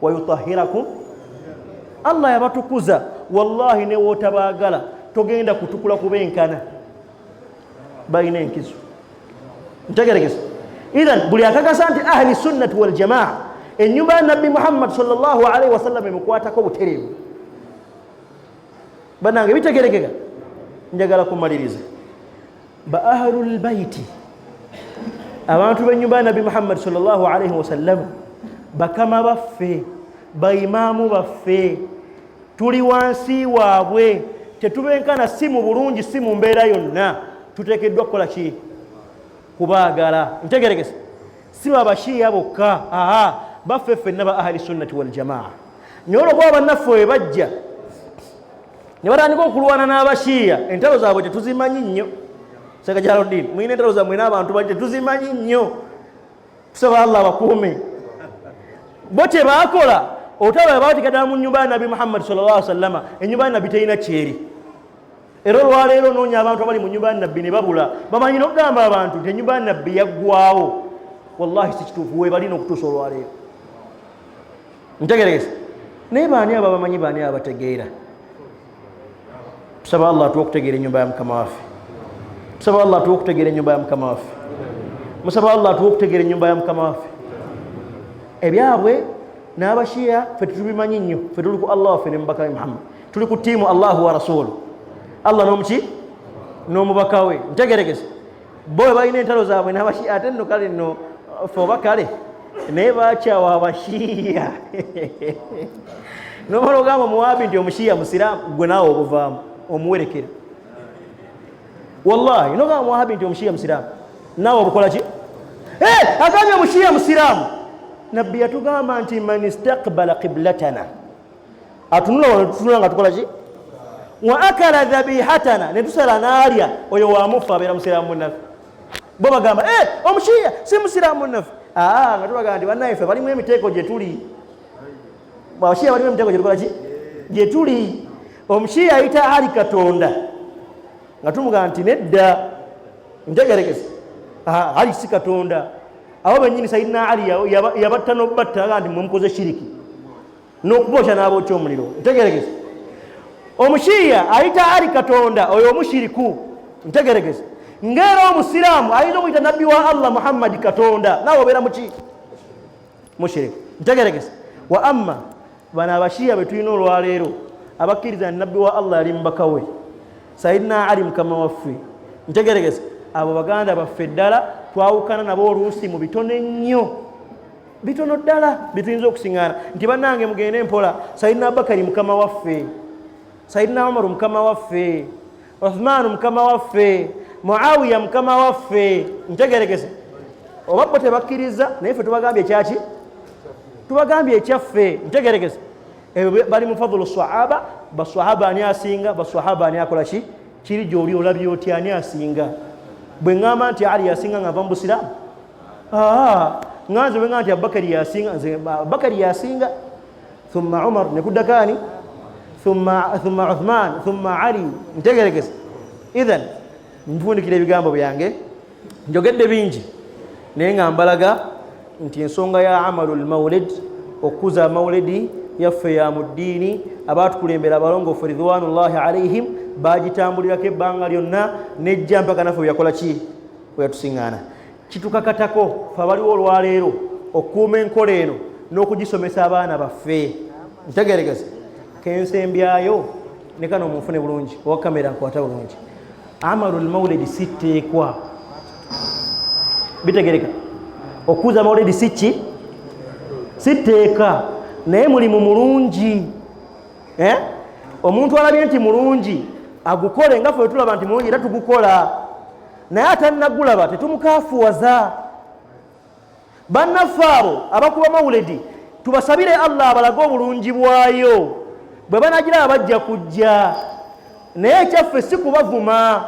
wa yutahhirakum. Allah yabatukuza. Wallahi ne wootabaagala togenda kutukula kubenkana, balina enkizo. Ntegerekesa, idhan buli akakasa nti ahli sunnati wal jamaa ennyumba ya Nabbi Muhammad sallallahu alaihi wasallam emukwatako butereevu. Banange bitegerekeka, njagala kumaliriza. Ba ahlul baiti, abantu b'ennyumba ya Nabbi Muhammad sallallahu alaihi wasallam, bakama baffe, baimaamu baffe, tuli wansi waabwe, tetubenkana si mu bulungi si mu mbeera yonna. Tuteekeddwa kukola ki? Kubaagala. Ntegerekese, si babashiya bokka, aha, baffe ffenna ba ahli sunnati wal jamaa. Naye olwokuba bannaffe we bajja ne batandika okulwana n'abashiya, entalo zaabwe tetuzimanyi nnyo. Sheikh Jalaluddin, mulina entalo zammwe n'abantu bali tetuzimanyi nnyo, tusaba Allah abakuume. Bo kye baakola olutalo bwe baatika ddala mu nnyumba ya Nabbi Muhammad sallallahu alaihi wasallama, ennyumba ya Nabbi terina kyeri. Era olwaleero onoonya abantu abali mu nnyumba ya Nabbi ne babula. Bamanyi n'okugamba abantu nti ennyumba ya Nabbi yaggwawo. Wallahi si kituufu, weebalina okutuusa olwaleero. Ntegeregese, naye baani abo abamanyi, baani abategeera? Tusaba Allah atuwe okutegeera ennyumba ya mukama waffe. Tusaba Allah atuwe okutegeera ennyumba ya mukama waffe. Musaba Allah atuwe okutegeera ennyumba ya mukama waffe. Ebyabwe n'abashiya ffe tetubimanyi nnyo, ffe tuli ku Allah waffe ne mubaka we Muhammad, tuli ku tiimu Allahu wa rasulu, Allah n'omuki n'omubaka we. Ntegeregese, Bo bwe balina entalo zaabwe n'abashiya, ate nno kale nno ffe oba kale naye bakyawa abashiya. Nomala ogamba omuwaabi nti omushiya musiraamu, gwe naawe obuvaamu omuwerekera. Wallahi nogamba omuwaabi nti omushiya musiraamu, naawe obukola ki? Agambye omushiya musiraamu. Nabbi yatugamba nti man istakbala qiblatana, atunula wano tutunula nga tukola ki, wa akala dhabihatana, netusala n'alya, oyo wamufa abeera musiraamu munnaffe. Bo bagamba omushiya si musiraamu munnaffe. Nga tubagamba nti bannaffe balimu emiteeko gye tuli, abashiya balimu emiteeko gye tukola ki, gye tuli. Omushiya ayita Ali Katonda, nga tumugamba nti nedda, ntegerekese, Ali si Katonda. Abo bennyini Sayidina Ali yabatta n'okubatta, aga nti mwe mukoze shiriki n'okubokya n'abookya omuliro. Ntegerekese, omushiya ayita Ali Katonda, oyo omushiriku. Ntegerekese, ng'era omusiraamu ayinza okuyita nabbi wa Allah Muhammadi Katonda, naawe obeera muki, mushiriku. Ntegerekese. Wa amma bano abashiya be tulina olwaleero abakkiriza nti nabbi wa Allah yali mubaka we, Sayidina Ali mukama waffe. Ntegerekese, abo baganda baffe ddala twawukana nabo oluusi mu bitono ennyo, bitono ddala bituyinza okusiŋŋaana nti bannange mugende mpola. Sayidina Abubakari mukama waffe, Sayidina Umaru mukama waffe, Uthmaanu mukama waffe, Muawiya mukama waffe. Ntegerekese, oba bo tebakkiriza, naye ffe tubagambye ekyaki, tubagambye ekyaffe. Ntegerekese, ebyo bali mu fadhulu sahaba. Basahaba ani asinga? Basahaba ani akola ki? Kiri gyoli olabye otya ani asinga? Bwe ŋŋamba nti Ali asinga nga nva mu busiraamu, nga nze bwe ŋŋamba nti Abubakari yasinga, nze Abubakari yasinga, thumma Umar, nekuddako ani, thumma Uthman, thumma Ali. Ntegerekese. Ithan nfundikira ebigambo byange, njogedde bingi, naye nga mbalaga nti ensonga ya amalu lmaulid, okukuza amaulidi yaffe ya mu ddiini, abaatukulembera abalongoofu ridwanullahi alaihim bagitambulirako ebbanga lyonna, nejja mpaka naffe weyakola ki, weyatusiŋŋaana. Kitukakatako fe abaliwo olwaleero okukuuma enkola eno n'okugisomesa abaana baffe. Ntegerekese, kensembyayo ne kano munfune bulungi, owa kamera nkwata bulungi. Amalu lmaulidi si tteekwa, bitegereka. Okukuza maulidi si ki, si tteeka, naye mulimu mulungi. Omuntu alabye nti mulungi agukole, nga ffe tulaba nti mulungi era tugukola, naye atannagulaba tetumukafuwaza. Bannaffe abo abakuba mawuledi tubasabire Allah abalage obulungi bwayo, bwe banagiraba bajja kujja. Naye ekyaffe si kubavuma,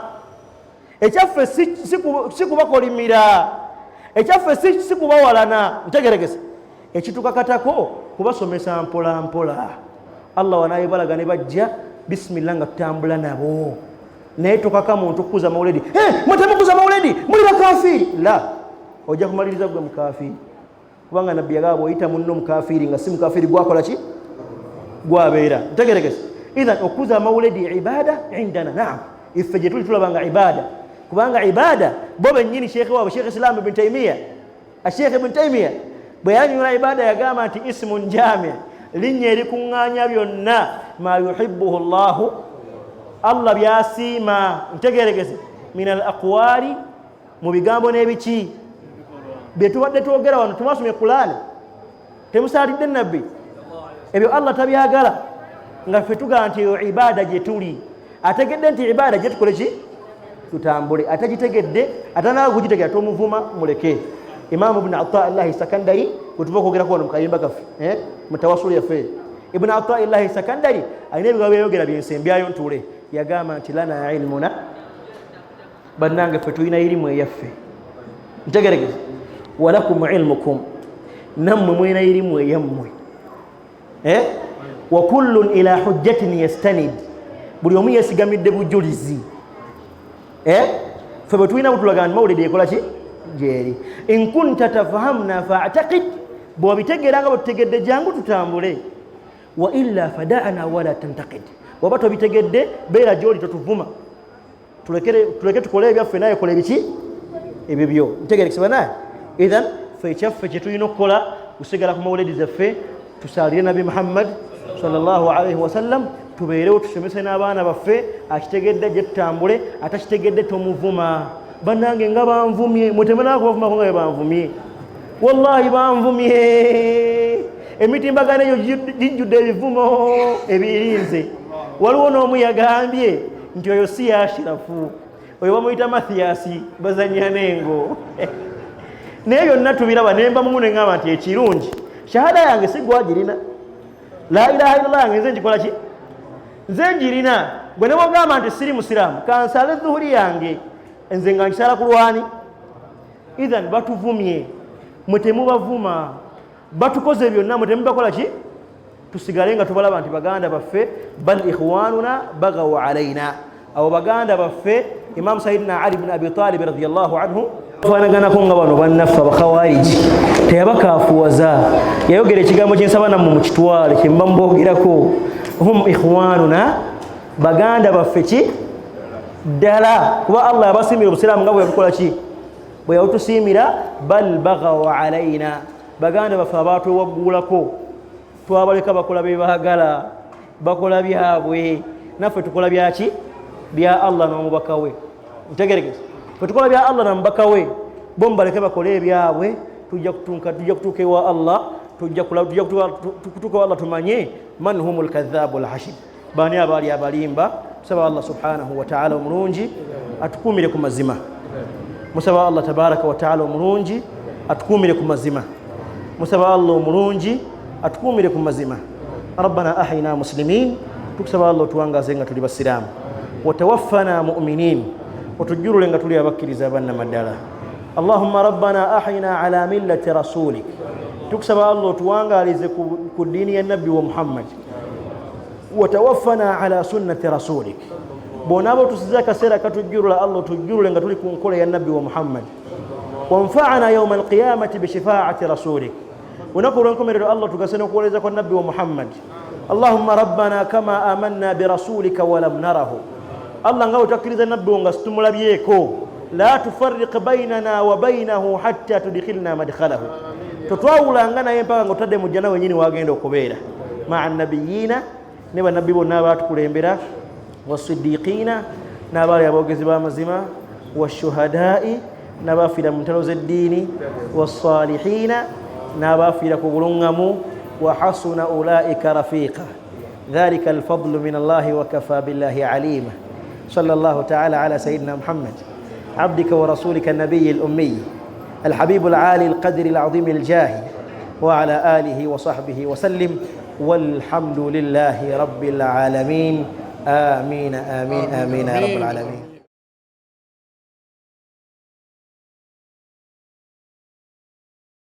ekyaffe si kubakolimira, ekyaffe si kubawalana. Ntegerekese, ekitukakatako kubasomesa mpola mpola. Allah wanaayebalaga ne bajja, bisimillah, nga tutambula nabo. Naye tokaka muntu kukuza mawuledi. Mwe temukuza mawuledi, muli bakafiiri. La, ojja kumaliriza gwe mukafiiri, kubanga nabbi yagamba bw'oyita munno mukafiiri nga si mukafiiri gwakola ki, gwabeera. Ntegerekese. Ithan okukuza amawuledi ibada indana, naam, iffe gye tuli tulaba nga ibada, kubanga ibada bo bennyini sheekhe waabwe Sheekh Islam Ibn Taimiya, Sheekh Ibn Taimiya bwe yanyula ibada yagamba nti ismun jami, linnya erikuŋŋaanya byonna ma yuhibbuhu llahu, Allah byasiima. Ntegerekese, min al aqwali, mu bigambo n'ebiki bye tubadde twogera wano. Tumwasomye Kulaani, temusaalidde nabbi, ebyo Allah tabyagala. Nga ffe tugamba nti eyo ibada gye tuli. Ategedde nti ibada gye tukole ki, tutambule. Atagitegedde, atanaba kugitegera, tomuvuma, muleke. Imamu Ibn Ataillahi Sakandari bwe tuva okwogerako wano mu kayimba kaffe, mu tawasulu yaffe, Ibn Ataillahi Sakandari alina ebigambo byayogera byensembyayo ntuule. Yagamba nti lana ilmuna, bannange ffe tulina irimu eyaffe. Ntegerekeze, walakum ilmukum, nammwe mulina irimu eyammwe. Wa kullun ila hujjatin yastanid, buli omu yesigamidde bujulizi. Ffe bwe tulina butulaga nti mawulidi ekola ki, gyeri. In kunta tafahamuna fa'taqid, bw'obitegeera nga bwe tutegedde jangu tutambule. Wa illa fada'ana wala tantaqid, waba tobitegedde beera gyoli totuvuma, tuleke tukole ebyaffe, naye kola ebiki ebibyo. Ntegerekese banaye. Ithan ffe ekyaffe kye tulina okukola kusigala ku mawuledi zaffe, tusaalire Nabi Muhammad sallallahu alaihi wasallam, tubeerewo tusomese n'abaana baffe. Akitegedde gye tutambule, atakitegedde tomuvuma. Bannange nga banvumye, mwetemanako bavumako nga banvumye. Wallahi banvumye, emitimbagano eyo gijjudde ebivumo ebirinze. Waliwo n'omu yagambye nti oyo si Yashirafu, oyo bamuyita Mathiyasi, bazanya n'engo. Naye byonna tubiraba, nemba mumu neŋŋamba nti ekirungi shahada yange si gwagirina, la ilaha illallah yange nze ngikola ki, nze ngirina. Gwe ne bwogamba nti siri musiraamu, kansale zuhuri yange nze nga nkisala ku lwani. Ithan batuvumye, mwe temubavuma, batukoze byonna, mwe temubakola ki, tusigale nga tubalaba nti baganda baffe. Bal ikhwanuna bagaw alaina, abo baganda baffe. Imamu Sayidina Ali bni Abi Talib radiallahu anhu fanaganako nga bano bannaffe abakhawariji teyabakafuwaza, yayogera ekigambo kyensaba nammwe mukitwale kyemba mubogerako, hum ikhwanuna, baganda baffe ki ddala, kuba Allah yabasimira obusiraamu nga bwe yabukola ki, bwe yabutusiimira. Bal bagaw alaina, baganda baffe abatwewaggulako twabaleka bakola byebaagala, bakola byabwe, naffe tukola byaki, bya Allah n'omubaka we. Ntegerekese, fe tukola bya Allah n'omubaka we, bo mubaleke bakole ebyabwe. Tujja kutuuka ewa Allah, tujja kutuuka ewa Allah tumanye man humu lkadhabu lhashid, bani abaali abalimba. Tusaba Allah subhanahu wataala omulungi atukuumire ku mazima. Musaba Allah tabaraka wataala omulungi atukuumire ku mazima. Musaba Allah omulungi atukuumire ku mazima. Rabbana ahina muslimin, tukusaba Allah otuwangaze nga tuli basiraamu. Watawaffana muminin, otujjulule nga tuli abakkiriza bannamaddala. Allahumma rabbana ahina ala millati rasulik, tukusaba Allah otuwangalize ku ddiini ya nabbi wa Muhammad. Watawaffana ala sunnati rasulik, bw'onaaba otusiza akaseera katujjulula, Allah otujjulule nga tuli ku nkola ya nabbi wa Muhammad. Wanfaana yauma alqiyamati bishifaati rasulik, lunaku olw'enkomerero Allah tugase n'okuwolereza kwa nabbi wa Muhammad. Allahumma rabbana kama amanna birasulika walam narahu, Allah nga wetakkiriza nabbi wo nga situmulabyeko, la tufarriq bainana wa bainahu hatta tudkhilna madkhalahu, totwawulanga naye mpaka nga otadde mu jjana wenyini wagenda okubeera, maa nabiyina, ne bannabbi bonna abatukulembera, wasidiqiina, n'abaali aboogezi b'amazima, washuhadai, n'abafiira mu ntalo z'eddiini, wasalihiina, n'abafiira ku buluŋŋamu, wa hasuna ulaika rafiqa, dhalika alfadlu min Allahi wakafa billahi alima. Sala llahu taala ala sayidina Muhammad abdika wa rasulika nabiyi lummiyi alhabibu alali alqadri alazimi aljahi wa ala alihi wa sahbihi wasallim, walhamdulillahi rabbil alamin. Amin, amin, amin ya rabbil alamin.